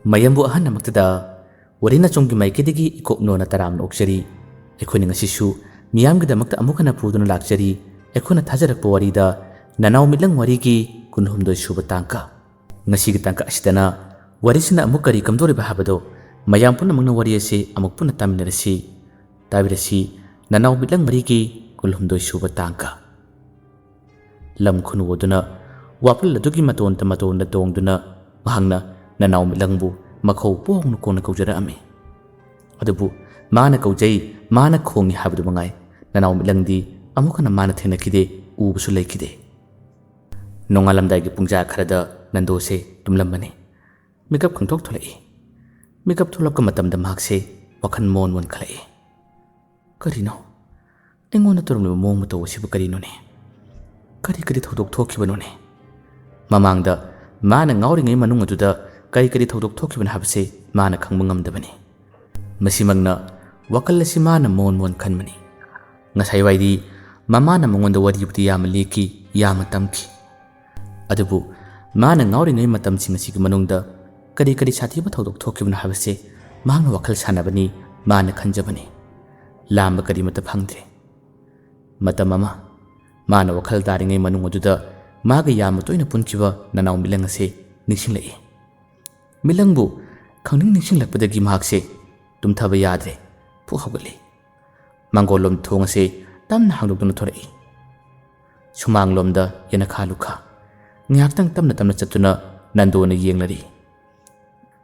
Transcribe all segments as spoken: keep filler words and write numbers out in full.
ꯃꯌꯥꯝꯕꯨ ꯑꯍꯟ ꯑꯃꯛꯇꯗ ꯋꯥꯔꯤ ꯅꯆꯣꯝꯒꯤ ꯃꯥꯏꯀꯩꯗꯒꯤ ꯏꯀꯣꯛ ꯅꯣꯟꯅ ꯇꯔꯥꯝꯅ ꯑꯣꯛꯆꯔꯤ꯫ ꯑꯩꯈꯣꯏꯅ ꯉꯁꯤꯁꯨ ꯃꯤꯌꯥꯝꯒꯤꯗꯃꯛꯇ ꯑꯃꯨꯛ ꯍꯟꯅ ꯄꯨꯗꯨꯅ ꯂꯥꯛꯆꯔꯤ꯫ ꯑꯩꯈꯣꯏꯅ ꯊꯥꯖꯔꯛꯄ ꯋꯥꯔꯤꯗ ꯅꯅꯥꯎ ꯃꯤꯠꯂꯪ ꯋꯥꯔꯤꯒꯤ ꯀꯨꯟꯍꯨꯝꯗꯣꯏ ꯁꯨꯕ ꯇꯥꯡꯀ꯫ ꯉꯁꯤꯒꯤ ꯇꯥꯡꯀꯛ ꯑꯁꯤꯗꯅ ꯋꯥꯔꯤꯁꯤꯅ ꯑꯃꯨꯛ ꯀꯔꯤ ꯀꯝꯗꯧꯔꯤꯕ ꯍꯥꯏꯕꯗꯣ ꯃꯌꯥꯝ ꯄꯨꯝꯅꯃꯛꯅ ꯋꯥꯔꯤ ꯑꯁꯤ ꯑꯃꯨꯛ ꯄꯨꯟꯅ ꯇꯥꯃꯤꯟꯅꯔꯁꯤ꯫ ꯇꯥꯕꯤꯔꯁꯤ ꯅꯅꯥꯎ ꯃꯤꯠꯂꯪ ꯃꯔꯤꯒꯤ ꯀꯨꯟꯍꯨꯝꯗꯣꯏ ꯁꯨꯕ ꯇꯥꯡꯀ꯫ ꯂꯝ ꯈꯨꯅꯨ ꯑꯗꯨꯅ ꯋꯥꯄꯜ ꯑꯗꯨꯒꯤ ꯃꯇꯣꯟꯗ ꯃꯇꯣꯟꯗ ꯇꯣꯡꯗꯨꯅ ꯃꯍꯥꯛꯅ ꯅꯅꯥꯎ ꯃꯤꯠꯂꯪꯕꯨ ꯃꯈꯧ ꯄꯣꯡꯅ ꯀꯣꯟꯅ ꯀꯧꯖꯔꯛꯑꯝꯃꯤ꯫ ꯑꯗꯨꯕꯨ ꯃꯥꯅ ꯀꯧꯖꯩ, ꯃꯥꯅ ꯈꯣꯡꯏ ꯍꯥꯏꯕꯗꯨ ꯃꯉꯥꯏ꯫ ꯅꯅꯥꯎ ꯃꯤꯠꯂꯪꯗꯤ ꯑꯃꯨꯛ ꯍꯟꯅ ꯃꯥꯅ ꯊꯦꯡꯅꯈꯤꯗꯦ, ꯎꯕꯁꯨ ꯂꯩꯈꯤꯗꯦ꯫ ꯅꯣꯡꯉꯥꯜꯂꯝꯗꯥꯏꯒꯤ ꯄꯨꯡꯖꯥ ꯈꯔꯗ ꯅꯟꯗꯣꯁꯦ ꯇꯨꯝꯂꯝꯕꯅꯤ꯫ ꯃꯤꯀꯞ ꯈꯪꯊꯣꯛ ꯊꯣꯛꯂꯛꯏ꯫ ꯃꯤꯀꯞ ꯊꯣꯛꯂꯛꯄ ꯃꯇꯝꯗ ꯃꯍꯥꯛꯁꯦ ꯋꯥꯈꯜ ꯃꯣꯟ ꯃꯣꯟꯈꯠꯂꯛꯏ꯫ ꯀꯔꯤꯅꯣ? ꯑꯩꯉꯣꯟꯗ ꯇꯧꯔꯝꯂꯤꯕ ꯃꯑꯣꯡ ꯃꯇꯧ ꯑꯁꯤꯕꯨ ꯀꯔꯤꯅꯣꯅꯦ? ꯀꯔꯤ ꯀꯔꯤ ꯊꯧꯗꯣꯛ ꯊꯣꯛꯈꯤꯕꯅꯣꯅꯦ? ꯃꯃꯥꯡꯗ ꯃꯥꯅ ꯉꯥꯎꯔꯤꯉꯩ ꯃꯅꯨꯡ ꯑꯗꯨꯗ ꯀꯔꯤ ꯀꯔꯤ ꯊꯧꯗꯣꯛ ꯊꯣꯛꯈꯤꯕꯅꯣ ꯍꯥꯏꯕꯁꯤ ꯃꯥꯅ ꯈꯪꯕ ꯉꯝꯗꯕꯅꯤ꯫ ꯃꯁꯤꯃꯛꯅ ꯋꯥꯈꯜ ꯑꯁꯤ ꯃꯥꯅ ꯃꯣꯟ ꯃꯣꯟ ꯈꯟꯕꯅꯤ꯫ ꯉꯁꯥꯏ ꯋꯥꯏꯗꯤ ꯃꯃꯥꯅ ꯃꯉꯣꯟꯗ ꯋꯥꯔꯤꯕꯨꯗꯤ ꯌꯥꯝꯅ ꯂꯤꯈꯤ, ꯌꯥꯝꯅ ꯇꯝꯈꯤ꯫ ꯑꯗꯨꯕꯨ ꯃꯥꯅ ꯉꯥꯎꯔꯤꯉꯩ ꯃꯇꯝꯁꯤꯡ ꯑꯁꯤꯒꯤ ꯃꯅꯨꯡꯗ ꯀꯔꯤ ꯀꯔꯤ ꯁꯥꯊꯤꯕ ꯊꯧꯗꯣꯛ ꯊꯣꯛꯈꯤꯕꯅꯣ ꯍꯥꯏꯕꯁꯦ ꯃꯍꯥꯛꯅ ꯋꯥꯈꯜ ꯁꯥꯟꯅꯕꯅꯤ, ꯃꯥꯅ ꯈꯟꯖꯕꯅꯤ꯫ ꯂꯥꯝꯕ ꯀꯔꯤꯃꯠꯇ ꯐꯪꯗ꯭ꯔꯦ꯫ ꯃꯇꯝ ꯑꯃ ꯃꯥꯅ ꯋꯥꯈꯜ ꯇꯥꯔꯤꯉꯩ ꯃꯅꯨꯡ ꯑꯗꯨꯗ ꯃꯥꯒ ꯌꯥꯝꯅ ꯇꯣꯏꯅ ꯄꯨꯟꯈꯤꯕ ꯅꯅꯥꯎ ꯃꯤꯠꯂꯪ ꯑꯁꯦ ꯅꯤꯡꯁꯤꯡꯂꯛꯏ꯫ ꯃꯤꯠꯂꯪꯕꯨ ꯈꯪꯅꯤꯡ ꯅꯤꯡꯁꯤꯡꯂꯛꯄꯗꯒꯤ ꯃꯍꯥꯛꯁꯦ ꯇꯨꯝꯊꯕ ꯌꯥꯗ꯭ꯔꯦ꯫ ꯐꯨꯛ ꯍꯧꯒꯠꯂꯤ꯫ ꯃꯥꯡꯒꯣꯜꯂꯣꯝ ꯊꯣꯡ ꯑꯁꯦ ꯇꯞꯅ ꯍꯥꯡꯗꯣꯛꯇꯨꯅ ꯊꯣꯔꯛꯏ꯫ ꯁꯨꯃꯥꯡꯂꯣꯝꯗ ꯌꯦꯅꯈꯥ ꯂꯨꯈꯥ꯫ ꯉꯥꯏꯍꯥꯛꯇꯪ ꯇꯞꯅ ꯇꯞꯅ ꯆꯠꯇꯨꯅ ꯅꯟꯗꯣꯅ ꯌꯦꯡꯂꯔꯤ꯫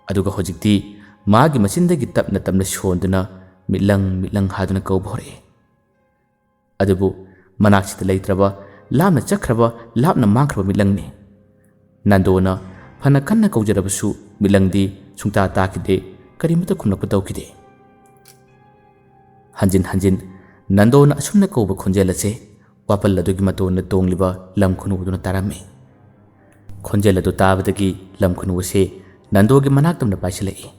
ꯑꯗꯨꯒ ꯍꯧꯖꯤꯛꯇꯤ ꯃꯥꯒꯤ ꯃꯆꯤꯟꯗꯒꯤ ꯇꯞꯅ ꯇꯞꯅ ꯁꯣꯟꯗꯨꯅ ꯃꯤꯠꯂꯪ ꯃꯤꯠꯂꯪ ꯍꯥꯏꯗꯨꯅ ꯀꯧꯕ ꯍꯧꯔꯛꯏ꯫ ꯑꯗꯨꯕꯨ ꯃꯅꯥꯛꯁꯤꯗ ꯂꯩꯇ꯭ꯔꯕ, ꯂꯥꯞꯅ ꯆꯠꯈ꯭ꯔꯕ, ꯂꯥꯞꯅ ꯃꯥꯡꯈ꯭ꯔꯕ ꯃꯤꯠꯂꯪꯅꯤ꯫ ꯅꯟꯗꯣꯅ ꯐꯅ ꯀꯟꯅ ꯀꯧꯖꯔꯕꯁꯨ ꯃꯤꯠꯂꯪꯗꯤ ꯁꯨꯡꯇꯥ ꯇꯥꯈꯤꯗꯦ, ꯀꯔꯤꯃꯠꯇ ꯈꯨꯝꯂꯛꯄ ꯇꯧꯈꯤꯗꯦ꯫ ꯍꯟꯖꯤꯟ ꯍꯟꯖꯤꯟ ꯅꯟꯗꯣꯅ ꯑꯁꯨꯝꯅ ꯀꯧꯕ ꯈꯣꯟꯖꯦꯜ ꯑꯁꯦ ꯋꯥꯄꯜ ꯑꯗꯨꯒꯤ ꯃꯇꯣꯟꯗ ꯇꯣꯡꯂꯤꯕ ꯂꯝ ꯈꯨꯅꯨ ꯑꯗꯨꯅ ꯇꯥꯔꯝꯃꯤ꯫ ꯈꯣꯟꯖꯦꯜ ꯑꯗꯨ ꯇꯥꯕꯗꯒꯤ ꯂꯝ ꯈꯨꯅꯨ ꯑꯁꯦ ꯅꯟꯗꯣꯒꯤ ꯃꯅꯥꯛꯇꯝꯅ ꯄꯥꯏꯁꯤꯜꯂꯛꯏ꯫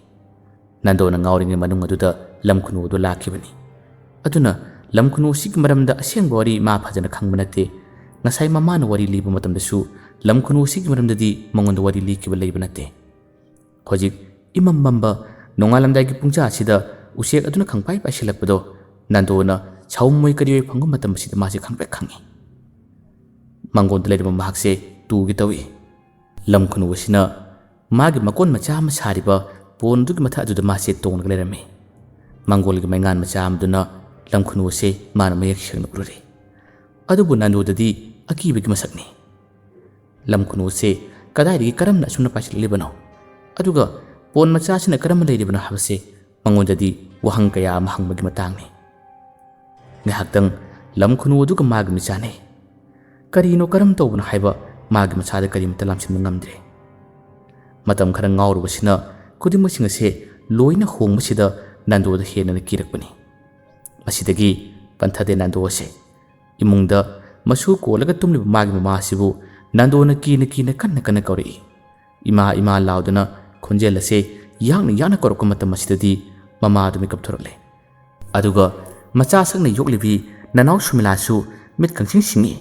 ꯅꯟꯗꯣꯅ ꯉꯥꯎꯔꯤꯉꯩ ꯃꯅꯨꯡ ꯑꯗꯨꯗ ꯂꯝ ꯈꯨꯅꯨ ꯑꯗꯨ ꯂꯥꯛꯈꯤꯕꯅꯤ꯫ ꯑꯗꯨꯅ ꯂꯝ ꯈꯨꯅꯨ ꯑꯁꯤꯒꯤ ꯃꯔꯝꯗ ꯑꯁꯦꯡꯕ ꯋꯥꯔꯤ ꯃꯥ ꯐꯖꯅ ꯈꯪꯕ ꯅꯠꯇꯦ꯫ ꯉꯁꯥꯏ ꯃꯃꯥꯅ ꯋꯥꯔꯤ ꯂꯤꯕ ꯃꯇꯝꯗꯁꯨ ꯂꯝ ꯈꯨꯅꯨ ꯑꯁꯤꯒꯤ ꯃꯔꯝꯗꯗꯤ ꯃꯉꯣꯟꯗ ꯋꯥꯔꯤ ꯂꯤꯈꯤꯕ ꯂꯩꯕ ꯅꯠꯇꯦ꯫ ꯍꯧꯖꯤꯛ ꯏꯃꯝ ꯃꯝꯕ ꯅꯣꯡꯉꯥꯜꯂꯝꯗꯥꯏꯒꯤ ꯄꯨꯡꯖꯥ ꯑꯁꯤꯗ ꯎꯆꯦꯛ ꯑꯗꯨꯅ ꯈꯪꯄꯥꯏ ꯄꯥꯏꯁꯤꯜꯂꯛꯄꯗꯣ ꯅꯟꯗꯣꯅ ꯁꯥꯎꯝꯃꯣꯏ ꯀꯔꯤꯑꯣꯏ ꯐꯪꯕ ꯃꯇꯝ ꯑꯁꯤꯗ ꯃꯥꯁꯦ ꯈꯪꯄ꯭ꯔꯦꯛ ꯈꯪꯉꯤ꯫ ꯃꯥꯡꯒꯣꯟꯗ ꯂꯩꯔꯝꯕ ꯃꯍꯥꯛꯁꯦ ꯇꯨꯒꯦ ꯇꯧꯏ꯫ ꯂꯝ ꯈꯨꯅꯨ ꯑꯁꯤꯅ ꯃꯥꯒꯤ ꯃꯀꯣꯟ ꯃꯆꯥ ꯑꯃ ꯁꯥꯔꯤꯕ ꯄꯣꯟ ꯑꯗꯨꯒꯤ ꯃꯊꯛ ꯑꯗꯨꯗ ꯃꯥꯁꯦ ꯇꯣꯡꯂꯒ ꯂꯩꯔꯝꯃꯤ꯫ ꯃꯥꯡꯒꯣꯜꯒꯤ ꯃꯩꯉꯥꯟ ꯃꯆꯥ ꯑꯃꯗꯨꯅ ꯂꯝ ꯈꯨꯅꯨ ꯑꯁꯦ ꯃꯥꯅ ꯃꯌꯦꯛ ꯁꯦꯡꯅ ꯎꯔꯨꯔꯦ꯫ ꯑꯗꯨꯕꯨ ꯅꯟꯗꯣꯗꯗꯤ ꯑꯀꯤꯕꯒꯤ ꯃꯁꯛꯅꯤ꯫ ꯂꯝ ꯈꯨꯅꯨ ꯑꯁꯦ ꯀꯗꯥꯏꯗꯒꯤ ꯀꯔꯝꯅ ꯑꯁꯨꯝꯅ ꯄꯥꯏꯁꯤꯜꯂꯛꯂꯤꯕꯅꯣ? ꯑꯗꯨꯒ ꯄꯣꯟ ꯃꯆꯥ ꯑꯁꯤꯅ ꯀꯔꯝꯅ ꯂꯩꯔꯤꯕꯅꯣ ꯍꯥꯏꯕꯁꯦ ꯃꯉꯣꯟꯗꯗꯤ ꯋꯥꯍꯪ ꯀꯌꯥ ꯑꯃ ꯍꯪꯕꯒꯤ ꯃꯇꯥꯡꯅꯤ꯫ ꯉꯥꯏꯍꯥꯛꯇꯪ ꯂꯝ ꯈꯨꯅꯨ ꯑꯗꯨꯒ ꯃꯥꯒꯤ ꯃꯤꯆꯥꯟꯅꯩ꯫ ꯀꯔꯤꯅꯣ, ꯀꯔꯝ ꯇꯧꯕꯅꯣ ꯍꯥꯏꯕ ꯃꯥꯒꯤ ꯃꯁꯥꯗ ꯀꯔꯤꯃꯠꯇ ꯂꯥꯝꯁꯤꯟꯕ ꯉꯝꯗ꯭ꯔꯦ꯫ ꯃꯇꯝ ꯈꯔ ꯉꯥꯎꯔꯨꯕꯁꯤꯅ ꯈꯨꯗꯤꯡꯃꯛꯁꯤꯡ ꯑꯁꯦ ꯂꯣꯏꯅ ꯍꯣꯡꯕꯁꯤꯗ ꯅꯟꯗꯣꯗ ꯍꯦꯟꯅ ꯀꯤꯔꯛꯄꯅꯤ꯫ ꯃꯁꯤꯗꯒꯤ ꯄꯟꯊꯗꯦ ꯅꯟꯗꯣ ꯑꯁꯦ꯫ ꯏꯃꯨꯡꯗ ꯃꯁꯨ ꯀꯣꯜꯂꯒ ꯇꯨꯝꯂꯤꯕ ꯃꯥꯒꯤ ꯃꯃꯥ ꯑꯁꯤꯕꯨ ꯅꯟꯗꯣꯅ ꯀꯤꯅ ꯀꯤꯅ ꯀꯟꯅ ꯀꯟꯅ ꯀꯧꯔꯛꯏ꯫ "ꯏꯃꯥ, ꯏꯃꯥ" ꯂꯥꯎꯗꯨꯅ ꯈꯣꯟꯖꯦꯜ ꯑꯁꯦ ꯌꯥꯡꯅ ꯌꯥꯡꯅ ꯀꯧꯔꯛꯄ ꯃꯇꯝ ꯑꯁꯤꯗꯗꯤ ꯃꯃꯥ ꯑꯗꯨ ꯃꯤꯀꯞ ꯊꯣꯔꯛꯂꯦ꯫ ꯑꯗꯨꯒ ꯃꯆꯥ ꯁꯛꯅ ꯌꯣꯛꯂꯤꯕꯤ ꯅꯅꯥꯎ ꯁꯨꯃꯤꯂꯥꯁꯨ ꯃꯤꯠ ꯈꯪꯁꯤꯡ ꯁꯤꯡꯏ꯫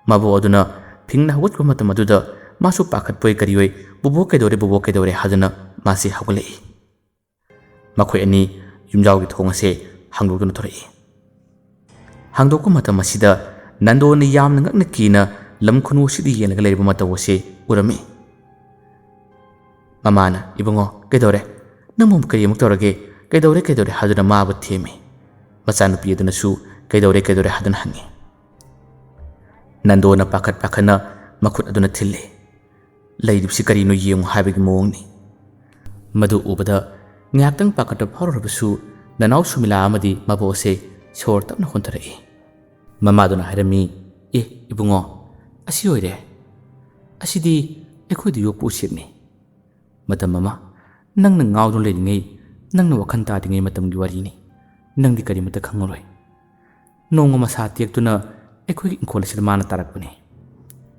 ꯃꯕꯣꯛ ꯑꯗꯨꯅ ꯐꯤꯡꯅ ꯍꯧꯒꯠꯄ ꯃꯇꯝ ꯑꯗꯨꯗ ꯃꯥꯁꯨ ꯄꯥꯈꯠꯄꯣꯏ ꯀꯔꯤꯑꯣꯏ, "ꯕꯣꯕꯣꯛ ꯀꯩꯗꯧꯔꯦ, ꯕꯣꯕꯣꯛ ꯀꯩꯗꯧꯔꯦ?" ꯍꯥꯏꯗꯨꯅ ꯃꯥꯁꯦ ꯍꯧꯒꯠꯂꯛꯏ꯫ ꯃꯈꯣꯏ ꯑꯅꯤ ꯌꯨꯝꯖꯥꯎꯒꯤ ꯊꯣꯡ ꯑꯁꯦ ꯍꯥꯡꯗꯣꯛꯇꯨꯅ ꯊꯣꯔꯛꯏ꯫ ꯍꯥꯡꯗꯣꯛꯄ ꯃꯇꯝ ꯑꯁꯤꯗ ꯅꯟꯗꯣꯅ ꯌꯥꯝꯅ ꯉꯛꯅ ꯀꯤꯅ ꯂꯝ ꯈꯨꯅꯨ ꯑꯁꯤꯗ ꯌꯦꯡꯂꯒ ꯂꯩꯔꯤꯕ ꯃꯇꯧ ꯑꯁꯤ ꯎꯔꯝꯃꯤ꯫ ꯃꯃꯥꯅ, "ꯏꯕꯨꯡꯉꯣ, ꯀꯩꯗꯧꯔꯦ? ꯅꯪꯕꯨ ꯀꯔꯤ ꯑꯃꯨꯛ ꯇꯧꯔꯒꯦ? ꯀꯩꯗꯧꯔꯦ, ꯀꯩꯗꯧꯔꯦ?" ꯍꯥꯏꯗꯨꯅ ꯃꯥꯕꯨ ꯊꯦꯝꯃꯤ꯫ ꯃꯆꯥꯅꯨꯄꯤ ꯑꯗꯨꯅꯁꯨ, "ꯀꯩꯗꯧꯔꯦ, ꯀꯩꯗꯧꯔꯦ?" ꯍꯥꯏꯗꯨꯅ ꯍꯪꯉꯤ꯫ ꯅꯟꯗꯣꯅ ꯄꯥꯈꯠ ꯄꯥꯈꯠꯅ ꯃꯈꯨꯠ ꯑꯗꯨꯅ ꯊꯤꯜꯂꯤ꯫ ꯂꯩꯔꯤꯕꯁꯤ ꯀꯔꯤꯅꯣ ꯌꯦꯡꯉꯨ ꯍꯥꯏꯕꯒꯤ ꯃꯑꯣꯡꯅꯤ꯫ ꯃꯗꯨ ꯎꯕꯗ ꯉꯥꯏꯍꯥꯛꯇꯪ ꯄꯥꯈꯠꯄ ꯐꯥꯎꯔꯨꯔꯕꯁꯨ ꯅꯅꯥꯎ ꯁꯨꯃꯤꯂꯥ ꯑꯃꯗꯤ ꯃꯕꯣꯛ ꯑꯁꯦ ꯁꯣꯔ ꯇꯞꯅ ꯍꯣꯟꯊꯔꯛꯏ꯫ ꯃꯃꯥꯗꯨꯅ ꯍꯥꯏꯔꯝꯃꯤ, "ꯑꯦ ꯏꯕꯨꯡꯉꯣ, ꯑꯁꯤ ꯑꯣꯏꯔꯦ꯫ ꯑꯁꯤꯗꯤ ꯑꯩꯈꯣꯏꯗ ꯌꯣꯛꯄ ꯎꯆꯦꯛꯅꯤ꯫ ꯃꯇꯝ ꯑꯃ ꯅꯪꯅ ꯉꯥꯎꯗꯨꯅ ꯂꯩꯔꯤꯉꯩ, ꯅꯪꯅ ꯋꯥꯈꯜ ꯇꯥꯗ꯭ꯔꯤꯉꯩ ꯃꯇꯝꯒꯤ ꯋꯥꯔꯤꯅꯤ꯫ ꯅꯪꯗꯤ ꯀꯔꯤꯃꯠꯇ ꯈꯪꯉꯔꯣꯏ꯫ ꯅꯣꯡꯃ ꯃꯁꯥ ꯇꯦꯛꯇꯨꯅ ꯑꯩꯈꯣꯏꯒꯤ ꯏꯪꯈꯣꯜ ꯑꯁꯤꯗ ꯃꯥꯅ ꯇꯥꯔꯛꯄꯅꯤ꯫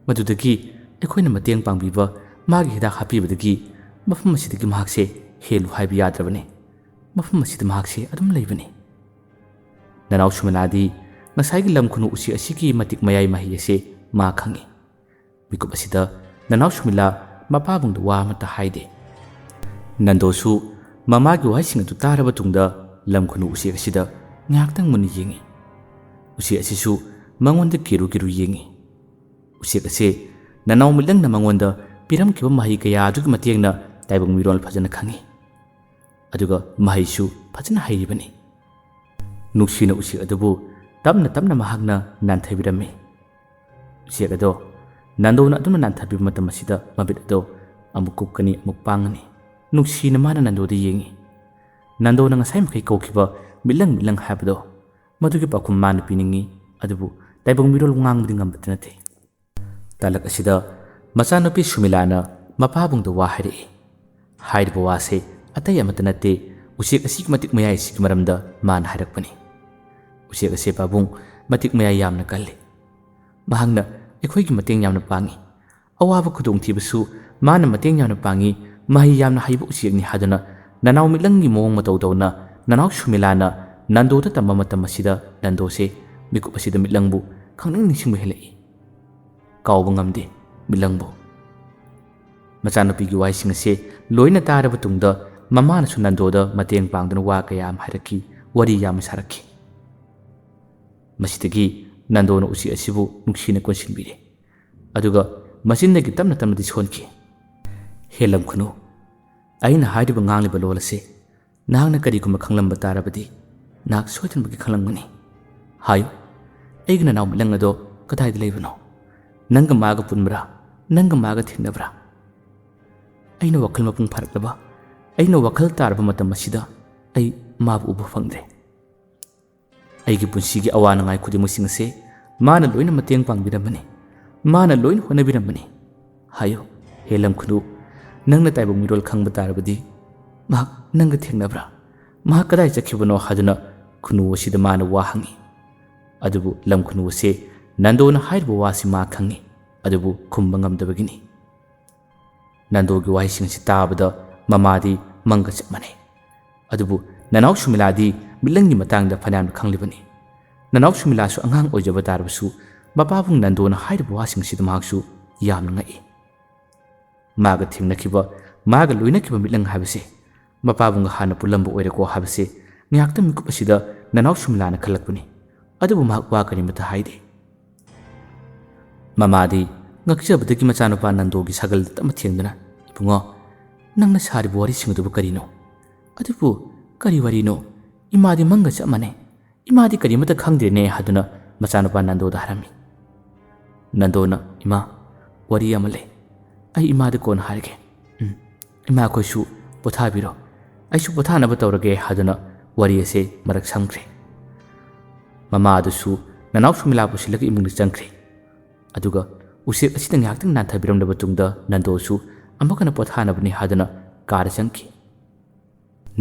ꯃꯗꯨꯗꯒꯤ ꯑꯩꯈꯣꯏꯅ ꯃꯇꯦꯡ ꯄꯥꯡꯕꯤꯕ, ꯃꯥꯒꯤ ꯍꯤꯗꯥꯛ ꯍꯥꯞꯄꯤꯕꯗꯒꯤ ꯃꯐꯝ ꯑꯁꯤꯗꯒꯤ ꯃꯍꯥꯛꯁꯦ ꯍꯦꯜꯂꯨ ꯍꯥꯏꯕ ꯌꯥꯗ꯭ꯔꯕꯅꯤ꯫ ꯃꯐꯝ ꯑꯁꯤꯗ ꯃꯍꯥꯛꯁꯦ ꯑꯗꯨꯝ ꯂꯩꯕꯅꯤ꯫" ꯅꯅꯥꯎ ꯁꯨꯃꯤꯂꯥꯗꯤ ꯉꯁꯥꯏꯒꯤ ꯂꯝ ꯈꯨꯅꯨ ꯎꯆꯦꯛ ꯑꯁꯤꯒꯤ ꯃꯇꯤꯛ ꯃꯌꯥꯏ ꯃꯍꯩ ꯑꯁꯦ ꯃꯥ ꯈꯪꯏ꯫ ꯃꯤꯀꯨꯞ ꯑꯁꯤꯗ ꯅꯅꯥꯎ ꯁꯨꯃꯤꯂꯥ ꯃꯄꯥꯕꯨꯡꯗ ꯋꯥ ꯑꯃꯠꯇ ꯍꯥꯏꯗꯦ꯫ ꯅꯟꯗꯣꯁꯨ ꯃꯃꯥꯒꯤ ꯋꯥꯍꯩꯁꯤꯡ ꯑꯗꯨ ꯇꯥꯔꯕ ꯇꯨꯡꯗ ꯂꯝ ꯈꯨꯅꯨ ꯎꯆꯦꯛ ꯑꯁꯤꯗ ꯉꯥꯏꯍꯥꯛꯇꯪ ꯃꯨꯟꯅ ꯌꯦꯡꯉꯤ꯫ ꯎꯆꯦꯛ ꯑꯁꯤꯁꯨ ꯃꯉꯣꯟꯗ ꯀꯤꯔꯨ ꯀꯤꯔꯨ ꯌꯦꯡꯉꯤ꯫ ꯎꯆꯦꯛ ꯑꯁꯤ ꯅꯅꯥꯎ ꯃꯤꯠꯂꯪꯅ ꯃꯉꯣꯟꯗ ꯄꯤꯔꯝꯈꯤꯕ ꯃꯍꯩ ꯀꯌꯥ ꯑꯗꯨꯒꯤ ꯃꯇꯦꯡꯅ ꯇꯥꯏꯕꯪ ꯃꯤꯔꯣꯜ ꯐꯖꯅ ꯈꯪꯉꯤ꯫ ꯑꯗꯨꯒ ꯃꯍꯩꯁꯨ ꯐꯖꯅ ꯍꯩꯔꯤꯕꯅꯤ꯫ ꯅꯨꯡꯁꯤꯅ ꯎꯆꯦꯛ ꯑꯗꯨꯕꯨ ꯇꯞꯅ ꯇꯞꯅ ꯃꯍꯥꯛꯅ ꯅꯥꯟꯊꯕꯤꯔꯝꯃꯤ꯫ ꯎꯆꯦꯛ ꯑꯗꯣ ꯅꯟꯗꯣꯅ ꯑꯗꯨꯝꯅ ꯅꯥꯟꯊꯕꯤꯕ ꯃꯇꯝ ꯑꯁꯤꯗ ꯃꯃꯤꯠ ꯑꯗꯣ ꯑꯃꯨꯛ ꯀꯨꯞꯀꯅꯤ, ꯑꯃꯨꯛ ꯄꯥꯡꯒꯅꯤ꯫ ꯅꯨꯡꯁꯤꯅ ꯃꯥꯅ ꯅꯟꯗꯣꯗ ꯌꯦꯡꯉꯤ꯫ ꯅꯟꯗꯣꯅ ꯉꯁꯥꯏ ꯃꯈꯩ ꯀꯧꯈꯤꯕ ꯃꯤꯠꯂꯪ ꯃꯤꯠꯂꯪ ꯍꯥꯏꯕꯗꯣ, ꯃꯗꯨꯒꯤ ꯄꯥꯎꯈꯨꯝ ꯃꯥꯅ ꯄꯤꯅꯤꯡꯉꯤ, ꯑꯗꯨꯕꯨ ꯇꯥꯏꯕꯪ ꯃꯤꯔꯣꯜ ꯉꯥꯡꯕꯗꯤ ꯉꯝꯕꯗꯤ ꯅꯠꯇꯦ꯫ ꯇꯥꯂꯛ ꯑꯁꯤꯗ ꯃꯆꯥꯅꯨꯄꯤ ꯁꯨꯃꯤꯂꯥꯅ ꯃꯄꯥꯕꯨꯡꯗ ꯋꯥ ꯍꯥꯏꯔꯛꯏ꯫ ꯍꯥꯏꯔꯤꯕ ꯋꯥꯁꯦ ꯑꯇꯩ ꯑꯃꯠꯇ ꯅꯠꯇꯦ, ꯎꯆꯦꯛ ꯑꯁꯤꯒꯤ ꯃꯇꯤꯛ ꯃꯌꯥꯏ ꯑꯁꯤꯒꯤ ꯃꯔꯝꯗ ꯃꯥꯅ ꯍꯥꯏꯔꯛꯄꯅꯤ꯫ ꯎꯆꯦꯛ ꯑꯁꯦ ꯄꯥꯕꯨꯡ ꯃꯇꯤꯛ ꯃꯌꯥꯏ ꯌꯥꯝꯅ ꯀꯜꯂꯤ꯫ ꯃꯍꯥꯛꯅ ꯑꯩꯈꯣꯏꯒꯤ ꯃꯇꯦꯡ ꯌꯥꯝꯅ ꯄꯥꯡꯏ꯫ ꯑꯋꯥꯕ ꯈꯨꯗꯣꯡꯊꯤꯕꯁꯨ ꯃꯥꯅ ꯃꯇꯦꯡ ꯌꯥꯝꯅ ꯄꯥꯡꯏ꯫ ꯃꯍꯩ ꯌꯥꯝꯅ ꯍꯩꯕ ꯎꯆꯦꯛꯅꯤ ꯍꯥꯏꯗꯨꯅ ꯅꯅꯥꯎ ꯃꯤꯠꯂꯪꯒꯤ ꯃꯑꯣꯡ ꯃꯇꯧ ꯇꯧꯅ ꯅꯅꯥꯎ ꯁꯨꯃꯤꯂꯥꯅ ꯅꯟꯗꯣꯗ ꯇꯝꯕ ꯃꯇꯝ ꯑꯁꯤꯗ ꯅꯟꯗꯣꯁꯦ ꯃꯤꯀꯨꯞ ꯑꯁꯤꯗ ꯃꯤꯠꯂꯪꯕꯨ ꯈꯪꯅꯤꯡ ꯅꯤꯡꯁꯤꯡꯕ ꯍꯦꯜꯂꯛꯏ꯫ ꯀꯥꯎꯕ ꯉꯝꯗꯦ ꯃꯤꯠꯂꯪꯕꯨ꯫ ꯃꯆꯥꯅꯨꯄꯤꯒꯤ ꯋꯥꯍꯩꯁꯤꯡ ꯑꯁꯦ ꯂꯣꯏꯅ ꯇꯥꯔꯕ ꯇꯨꯡꯗ ꯃꯃꯥꯅꯁꯨ ꯅꯟꯗꯣꯗ ꯃꯇꯦꯡ ꯄꯥꯡꯗꯨꯅ ꯋꯥ ꯀꯌꯥ ꯑꯃ ꯍꯥꯏꯔꯛꯈꯤ, ꯋꯥꯔꯤ ꯌꯥꯝꯅ ꯁꯥꯔꯛꯈꯤ꯫ ꯃꯁꯤꯗꯒꯤ ꯅꯟꯗꯣꯅ ꯎꯆꯦꯛ ꯑꯁꯤꯕꯨ ꯅꯨꯡꯁꯤꯅ ꯀꯣꯟꯁꯤꯟꯕꯤꯔꯦ꯫ ꯑꯗꯨꯒ ꯃꯆꯤꯟꯗꯒꯤ ꯇꯞꯅ ꯇꯞꯅꯗꯤ ꯁꯣꯟꯈꯤ, "ꯍꯦ ꯂꯝꯈꯨꯅꯨ, ꯑꯩꯅ ꯍꯥꯏꯔꯤꯕ ꯉꯥꯡꯂꯤꯕ ꯂꯣꯜ ꯑꯁꯤ ꯅꯍꯥꯛꯅ ꯀꯔꯤꯒꯨꯝꯕ ꯈꯪꯂꯝꯕ ꯇꯥꯔꯕꯗꯤ ꯅꯍꯥꯛ ꯁꯣꯏꯗꯅꯃꯛꯀꯤ ꯈꯪꯂꯝꯒꯅꯤ꯫ ꯍꯥꯏꯌꯨ, ꯑꯩꯒꯤ ꯅꯅꯥꯎ ꯃꯤꯠꯂꯪ ꯑꯗꯣ ꯀꯗꯥꯏꯗ ꯂꯩꯕꯅꯣ? ꯅꯪꯒ ꯃꯥꯒ ꯄꯨꯟꯕ꯭ꯔꯥ? ꯅꯪꯒ ꯃꯥꯒ ꯊꯦꯡꯅꯕ꯭ꯔꯥ?" ꯑꯩꯅ ꯋꯥꯈꯜ ꯃꯄꯨꯡ ꯐꯥꯔꯛꯂꯕ, ꯑꯩꯅ ꯋꯥꯈꯜ ꯇꯥꯔꯕ ꯃꯇꯝ ꯑꯁꯤꯗ ꯑꯩ ꯃꯥꯕꯨ ꯎꯕ ꯐꯪꯗ꯭ꯔꯦ꯫ ꯑꯩꯒꯤ ꯄꯨꯟꯁꯤꯒꯤ ꯑꯋꯥ ꯅꯨꯡꯉꯥꯏ ꯈꯨꯗꯤꯡꯃꯛꯁꯤꯡ ꯑꯁꯦ ꯃꯥꯅ ꯂꯣꯏꯅ ꯃꯇꯦꯡ ꯄꯥꯡꯕꯤꯔꯝꯕꯅꯤ, ꯃꯥꯅ ꯂꯣꯏꯅ ꯍꯣꯠꯅꯕꯤꯔꯝꯕꯅꯤ꯫ ꯍꯥꯏꯌꯨ, ꯍꯦ ꯂꯝꯈꯨꯅꯨ, ꯅꯪꯅ ꯇꯥꯏꯕꯪ ꯃꯤꯔꯣꯜ ꯈꯪꯕ ꯇꯥꯔꯕꯗꯤ ꯃꯍꯥꯛ ꯅꯪꯒ ꯊꯦꯡꯅꯕ꯭ꯔꯥ? ꯃꯍꯥꯛ ꯀꯗꯥꯏ ꯆꯠꯈꯤꯕꯅꯣ ꯍꯥꯏꯗꯨꯅ ꯈꯨꯅꯨ ꯑꯁꯤꯗ ꯃꯥꯅ ꯋꯥ ꯍꯪꯉꯤ꯫ ꯑꯗꯨꯕꯨ ꯂꯝ ꯈꯨꯅꯨ ꯑꯁꯦ ꯅꯟꯗꯣꯅ ꯍꯥꯏꯔꯤꯕ ꯋꯥꯁꯤ ꯃꯥ ꯈꯪꯉꯤ, ꯑꯗꯨꯕꯨ ꯈꯨꯝꯕ ꯉꯝꯗꯕꯒꯤꯅꯤ꯫ ꯅꯟꯗꯣꯒꯤ ꯋꯥꯍꯩꯁꯤꯡ ꯑꯁꯤ ꯇꯥꯕꯗ ꯃꯃꯥꯗꯤ ꯃꯪꯒ ꯆꯞ ꯃꯥꯟꯅꯩ꯫ ꯑꯗꯨꯕꯨ ꯅꯅꯥꯎ ꯁꯨꯃꯤꯂꯥꯗꯤ ꯃꯤꯠꯂꯪꯒꯤ ꯃꯇꯥꯡꯗ ꯐꯅꯌꯥꯝꯅ ꯈꯪꯂꯤꯕꯅꯤ꯫ ꯅꯅꯥꯎ ꯁꯨꯃꯤꯂꯥꯁꯨ ꯑꯉꯥꯡ ꯑꯣꯏꯖꯕ ꯇꯥꯔꯕꯁꯨ ꯃꯄꯥꯕꯨꯡ ꯅꯟꯗꯣꯅ ꯍꯥꯏꯔꯤꯕ ꯋꯥꯁꯤꯡ ꯑꯁꯤꯗ ꯃꯍꯥꯛꯁꯨ ꯌꯥꯝꯅ ꯉꯛꯏ꯫ ꯃꯥꯒ ꯊꯦꯡꯅꯈꯤꯕ ꯃꯥꯒ ꯂꯣꯏꯅꯈꯤꯕ ꯃꯤꯠꯂꯪ ꯍꯥꯏꯕꯁꯦ ꯃꯄꯥꯕꯨꯡꯒ ꯍꯥꯟꯅ ꯄꯨꯜꯂꯝꯕ ꯑꯣꯏꯔꯦꯀꯣ ꯍꯥꯏꯕꯁꯦ ꯉꯥꯏꯍꯥꯛꯇꯪ ꯃꯤꯀꯨꯞ ꯑꯁꯤꯗ ꯅꯅꯥꯎ ꯁꯨꯃꯤꯂꯥꯅ ꯈꯜꯂꯛꯄꯅꯤ꯫ ꯑꯗꯨꯕꯨ ꯃꯍꯥꯛ ꯋꯥ ꯀꯔꯤꯃꯇ ꯍꯥꯏꯗꯦ꯫ ꯃꯃꯥꯗꯤ ꯉꯛꯆꯕꯗꯒꯤ ꯃꯆꯥꯅꯨꯄꯥ ꯅꯟꯗꯣꯒꯤ ꯁꯥꯒꯜꯗ ꯇꯞꯅ ꯊꯦꯡꯗꯨꯅ, "ꯏꯕꯨꯡꯉꯣ, ꯅꯪꯅ ꯁꯥꯔꯤꯕ ꯋꯥꯔꯤꯁꯤꯡ ꯑꯗꯨꯕꯨ ꯀꯔꯤꯅꯣ? ꯑꯗꯨꯕꯨ ꯀꯔꯤ ꯋꯥꯔꯤꯅꯣ? ꯏꯃꯥꯗꯤ ꯃꯪꯒ ꯆꯞ ꯃꯥꯟꯅꯩ꯫ ꯏꯃꯥꯗꯤ ꯀꯔꯤꯃꯇ ꯈꯪꯗ꯭ꯔꯦꯅꯦ" ꯍꯥꯏꯗꯨꯅ ꯃꯆꯥꯅꯨꯄꯥ ꯅꯟꯗꯣꯗ ꯍꯥꯏꯔꯝꯃꯤ꯫ ꯅꯟꯗꯣꯅ, "ꯏꯃꯥ, ꯋꯥꯔꯤ ꯑꯃ ꯂꯩ꯫ ꯑꯩ ꯏꯃꯥꯗ ꯀꯣꯟꯅ ꯍꯥꯏꯔꯒꯦ꯫ ꯎꯝ, ꯏꯃꯥ, ꯑꯩꯈꯣꯏꯁꯨ ꯄꯣꯊꯥꯕꯤꯔꯣ꯫ ꯑꯩꯁꯨ ꯄꯣꯊꯥꯅꯕ ꯇꯧꯔꯒꯦ" ꯍꯥꯏꯗꯨꯅ ꯋꯥꯔꯤ ꯑꯁꯦ ꯃꯔꯛ ꯁꯝꯈ꯭ꯔꯦ꯫ ꯃꯃꯥ ꯑꯗꯨꯁꯨ ꯅꯅꯥꯎ ꯁꯨꯃꯤꯂꯥ ꯄꯨꯁꯤꯜꯂꯒ ꯏꯃꯨꯡꯗ ꯆꯪꯈ꯭ꯔꯦ꯫ ꯑꯗꯨꯒ ꯎꯆꯦꯛ ꯑꯁꯤꯗ ꯉꯥꯏꯍꯥꯛꯇꯪ ꯅꯥꯟꯊꯕꯤꯔꯝꯂꯕ ꯇꯨꯡꯗ ꯅꯟꯗꯣꯁꯨ ꯑꯃꯨꯛ ꯍꯟꯅ ꯄꯣꯊꯥꯅꯕꯅꯤ ꯍꯥꯏꯗꯨꯅ ꯀꯥꯗ ꯆꯪꯈꯤ꯫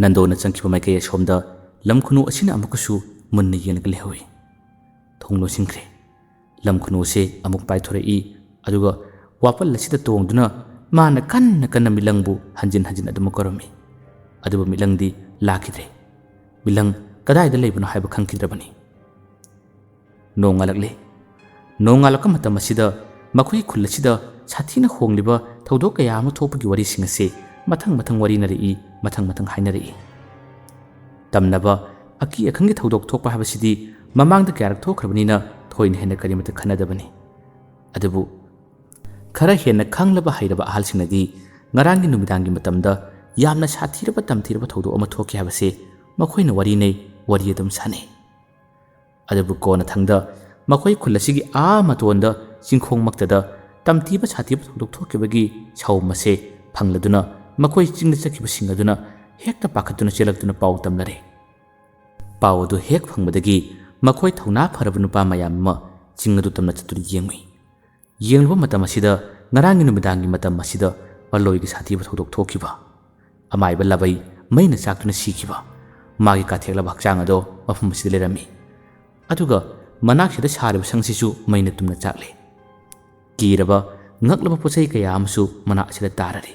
ꯅꯟꯗꯣꯅ ꯆꯪꯈꯤꯕ ꯃꯥꯏꯀꯩ ꯑꯁꯣꯝꯗ ꯂꯝ ꯈꯨꯅꯨ ꯑꯁꯤꯅ ꯑꯃꯨꯛꯀꯁꯨ ꯃꯨꯟꯅ ꯌꯦꯡꯂꯒ ꯂꯩꯍꯧꯏ꯫ ꯊꯣꯡ ꯂꯣꯟꯁꯤꯟꯈ꯭ꯔꯦ꯫ ꯂꯝ ꯈꯨꯅꯨ ꯑꯁꯤ ꯑꯃꯨꯛ ꯄꯥꯏꯊꯣꯔꯛꯏ, ꯑꯗꯨꯒ ꯋꯥꯄꯜ ꯑꯁꯤꯗ ꯇꯣꯡꯗꯨꯅ ꯃꯥꯅ ꯀꯟꯅ ꯀꯟꯅ ꯃꯤꯠꯂꯪꯕꯨ ꯍꯟꯖꯤꯟ ꯍꯟꯖꯤꯟ ꯑꯗꯨꯃꯛ ꯀꯧꯔꯝꯃꯤ꯫ ꯑꯗꯨꯕꯨ ꯃꯤꯠꯂꯪꯗꯤ ꯂꯥꯛꯈꯤꯗ꯭ꯔꯦ꯫ ꯃꯤꯠꯂꯪ ꯀꯗꯥꯏꯗ ꯂꯩꯕꯅꯣ ꯍꯥꯏꯕ ꯈꯪꯈꯤꯗ꯭ꯔꯕꯅꯤ꯫ ꯅꯣꯡꯉꯥꯜꯂꯛꯂꯦ꯫ ꯅꯣꯡꯉꯥꯜꯂꯛꯄ ꯃꯇꯝ ꯑꯁꯤꯗ ꯃꯈꯣꯏꯒꯤ ꯈꯨꯜ ꯑꯁꯤꯗ ꯁꯥꯊꯤꯅ ꯍꯣꯡꯂꯤꯕ ꯊꯧꯗꯣꯛ ꯀꯌꯥ ꯑꯃ ꯊꯣꯛꯄꯒꯤ ꯋꯥꯔꯤꯁꯤꯡ ꯑꯁꯤ ꯃꯊꯪ ꯃꯊꯪ ꯋꯥꯔꯤꯅꯔꯛꯏ, ꯃꯊꯪ ꯃꯊꯪ ꯍꯥꯏꯅꯔꯛꯏ꯫ ꯇꯝꯅꯕ ꯑꯀꯤ ꯑꯈꯪꯒꯤ ꯊꯧꯗꯣꯛ ꯊꯣꯛꯄ ꯍꯥꯏꯕꯁꯤꯗꯤ ꯃꯃꯥꯡꯗ ꯀꯌꯥꯔꯛ ꯊꯣꯛꯈ꯭ꯔꯕꯅꯤꯅ ꯊꯣꯏꯅ ꯍꯦꯟꯅ ꯀꯔꯤꯃꯇ ꯈꯟꯅꯗꯕꯅꯤ꯫ ꯑꯗꯨꯕꯨ ꯈꯔ ꯍꯦꯟꯅ ꯈꯪꯂꯕ ꯍꯩꯔꯕ ꯑꯍꯜꯁꯤꯡꯅꯗꯤ ꯉꯔꯥꯡꯒꯤ ꯅꯨꯃꯤꯗꯥꯡꯒꯤ ꯃꯇꯝꯗ ꯌꯥꯝꯅ ꯁꯥꯊꯤꯔꯕ ꯇꯝꯊꯤꯔꯕ ꯊꯧꯗꯣꯛ ꯑꯃ ꯊꯣꯛꯈꯤ ꯍꯥꯏꯕꯁꯦ ꯃꯈꯣꯏꯅ ꯋꯥꯔꯤꯅꯩ, ꯋꯥꯔꯤ ꯑꯗꯨꯝ ꯁꯥꯟꯅꯩ꯫ ꯑꯗꯨꯕꯨ ꯀꯣꯟꯅꯊꯪꯗ ꯃꯈꯣꯏ ꯈꯨꯜ ꯑꯁꯤꯒꯤ ꯑꯥ ꯃꯇꯣꯟꯗ ꯆꯤꯡꯈꯣꯡꯃꯛꯇꯗ ꯇꯝꯊꯤꯕ ꯁꯥꯊꯤꯕ ꯊꯧꯗꯣꯛ ꯊꯣꯛꯈꯤꯕꯒꯤ ꯁꯥꯎꯝ ꯑꯁꯦ ꯐꯪꯂꯗꯨꯅ ꯃꯈꯣꯏ ꯆꯤꯡꯗ ꯆꯠꯈꯤꯕꯁꯤꯡ ꯑꯗꯨꯅ ꯍꯦꯛꯇ ꯄꯥꯈꯠꯇꯨꯅ ꯆꯦꯜꯂꯛꯇꯨꯅ ꯄꯥꯎ ꯇꯝꯅꯔꯦ꯫ ꯄꯥꯎ ꯑꯗꯨ ꯍꯦꯛ ꯐꯪꯕꯗꯒꯤ ꯃꯈꯣꯏ ꯊꯧꯅꯥ ꯐꯔꯕ ꯅꯨꯄꯥ ꯃꯌꯥꯝ ꯑꯃ ꯆꯤꯡ ꯑꯗꯨ ꯇꯝꯅ ꯆꯠꯇꯨꯅ ꯌꯦꯡꯂꯨꯏ꯫ ꯌꯦꯡꯂꯨꯕ ꯃꯇꯝ ꯑꯁꯤꯗ ꯉꯔꯥꯡꯒꯤ ꯅꯨꯃꯤꯗꯥꯡꯒꯤ ꯃꯇꯝ ꯑꯁꯤꯗ ꯄꯜꯂꯣꯏꯒꯤ ꯁꯥꯊꯤꯕ ꯊꯧꯗꯣꯛ ꯊꯣꯛꯈꯤꯕ꯫ ꯑꯃꯥꯏꯕ ꯂꯥꯕꯩ ꯃꯩꯅ ꯆꯥꯛꯇꯨꯅ ꯁꯤꯈꯤꯕ꯫ ꯃꯥꯒꯤ ꯀꯥꯊꯦꯛꯂꯕ ꯍꯛꯆꯥꯡ ꯑꯗꯣ ꯃꯐꯝ ꯑꯁꯤꯗ ꯂꯩꯔꯝꯃꯤ꯫ ꯑꯗꯨꯒ ꯃꯅꯥꯛꯁꯤꯗ ꯁꯥꯔꯤꯕ ꯁꯪꯁꯤꯁꯨ ꯃꯩꯅ ꯇꯨꯝꯅ ꯆꯥꯛꯂꯤ꯫ ꯀꯤꯔꯕ, ꯉꯛꯂꯕ ꯄꯣꯠ ꯆꯩ ꯀꯌꯥ ꯑꯃꯁꯨ ꯃꯅꯥꯛ ꯑꯁꯤꯗ ꯇꯥꯔꯔꯤ꯫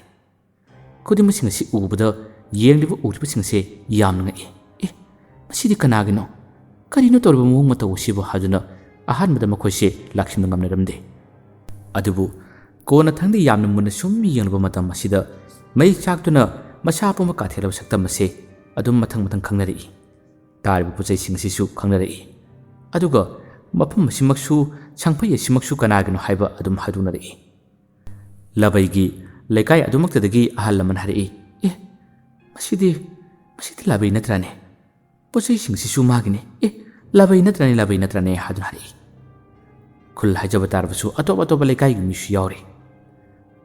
ꯈꯨꯗꯤꯡꯃꯛꯁꯤꯡ ꯑꯁꯤ ꯎꯕꯗ ꯌꯦꯡꯂꯤꯕ ꯎꯔꯤꯕꯁꯤꯡ ꯑꯁꯤ ꯌꯥꯝꯅ ꯉꯛꯏ꯫ "ꯑꯦ, ꯃꯁꯤꯗꯤ ꯀꯅꯥꯒꯤꯅꯣ? ꯀꯔꯤꯅꯣ ꯇꯧꯔꯤꯕ ꯃꯑꯣꯡ ꯃꯇꯧ ꯑꯁꯤꯕꯨ?" ꯍꯥꯏꯗꯨꯅ ꯑꯍꯥꯟꯕꯗ ꯃꯈꯣꯏꯁꯦ ꯂꯥꯛꯁꯤꯟꯕ ꯉꯝꯅꯔꯝꯗꯦ꯫ ꯑꯗꯨꯕꯨ ꯀꯣꯟꯅꯊꯪꯗ ꯌꯥꯝꯅ ꯃꯨꯟꯅ ꯁꯨꯝ ꯌꯦꯡꯂꯨꯕ ꯃꯇꯝ ꯑꯁꯤꯗ ꯃꯩ ꯆꯥꯛꯇꯨꯅ ꯃꯁꯥ ꯄꯨꯝꯕ ꯀꯥꯊꯦꯜꯂꯕ ꯁꯛꯇꯝ ꯑꯁꯦ ꯑꯗꯨꯝ ꯃꯊꯪ ꯃꯊꯪ ꯈꯪꯅꯔꯛꯏ꯫ ꯇꯥꯔꯤꯕ ꯄꯣꯠꯆꯩꯁꯤꯡ ꯑꯁꯤꯁꯨ ꯈꯪꯅꯔꯛꯏ꯫ ꯑꯗꯨꯒ ꯃꯐꯝ ꯑꯁꯤꯃꯛꯁꯨ, ꯁꯪꯐꯩ ꯑꯁꯤꯃꯛꯁꯨ ꯀꯅꯥꯒꯤꯅꯣ ꯍꯥꯏꯕ ꯑꯗꯨꯝ ꯍꯥꯏꯗꯣꯛꯅꯔꯛꯏ꯫ ꯂꯥꯕꯩꯒꯤ ꯂꯩꯀꯥꯏ ꯑꯗꯨꯃꯛꯇꯗꯒꯤ ꯑꯍꯜ ꯑꯃꯅ ꯍꯥꯏꯔꯛꯏ, "ꯑꯦ, ꯃꯁꯤꯗꯤ, ꯃꯁꯤꯗꯤ ꯂꯥꯕꯩ ꯅꯠꯇ꯭ꯔꯥꯅꯦ? ꯄꯣꯠꯆꯩꯁꯤꯡꯁꯤꯁꯨ ꯃꯥꯒꯤꯅꯦ꯫ ꯑꯦ, ꯂꯥꯕꯩ ꯅꯠꯇ꯭ꯔꯥꯅꯦ, ꯂꯥꯕꯩ ꯅꯠꯇ꯭ꯔꯥꯅꯦ?" ꯍꯥꯏꯗꯨꯅ ꯍꯥꯏꯔꯛꯏ꯫ ꯈꯨꯜ ꯍꯥꯏꯖꯕ ꯇꯥꯔꯕꯁꯨ ꯑꯇꯣꯞ ꯑꯇꯣꯞꯄ ꯂꯩꯀꯥꯏꯒꯤ ꯃꯤꯁꯨ ꯌꯥꯎꯔꯤ꯫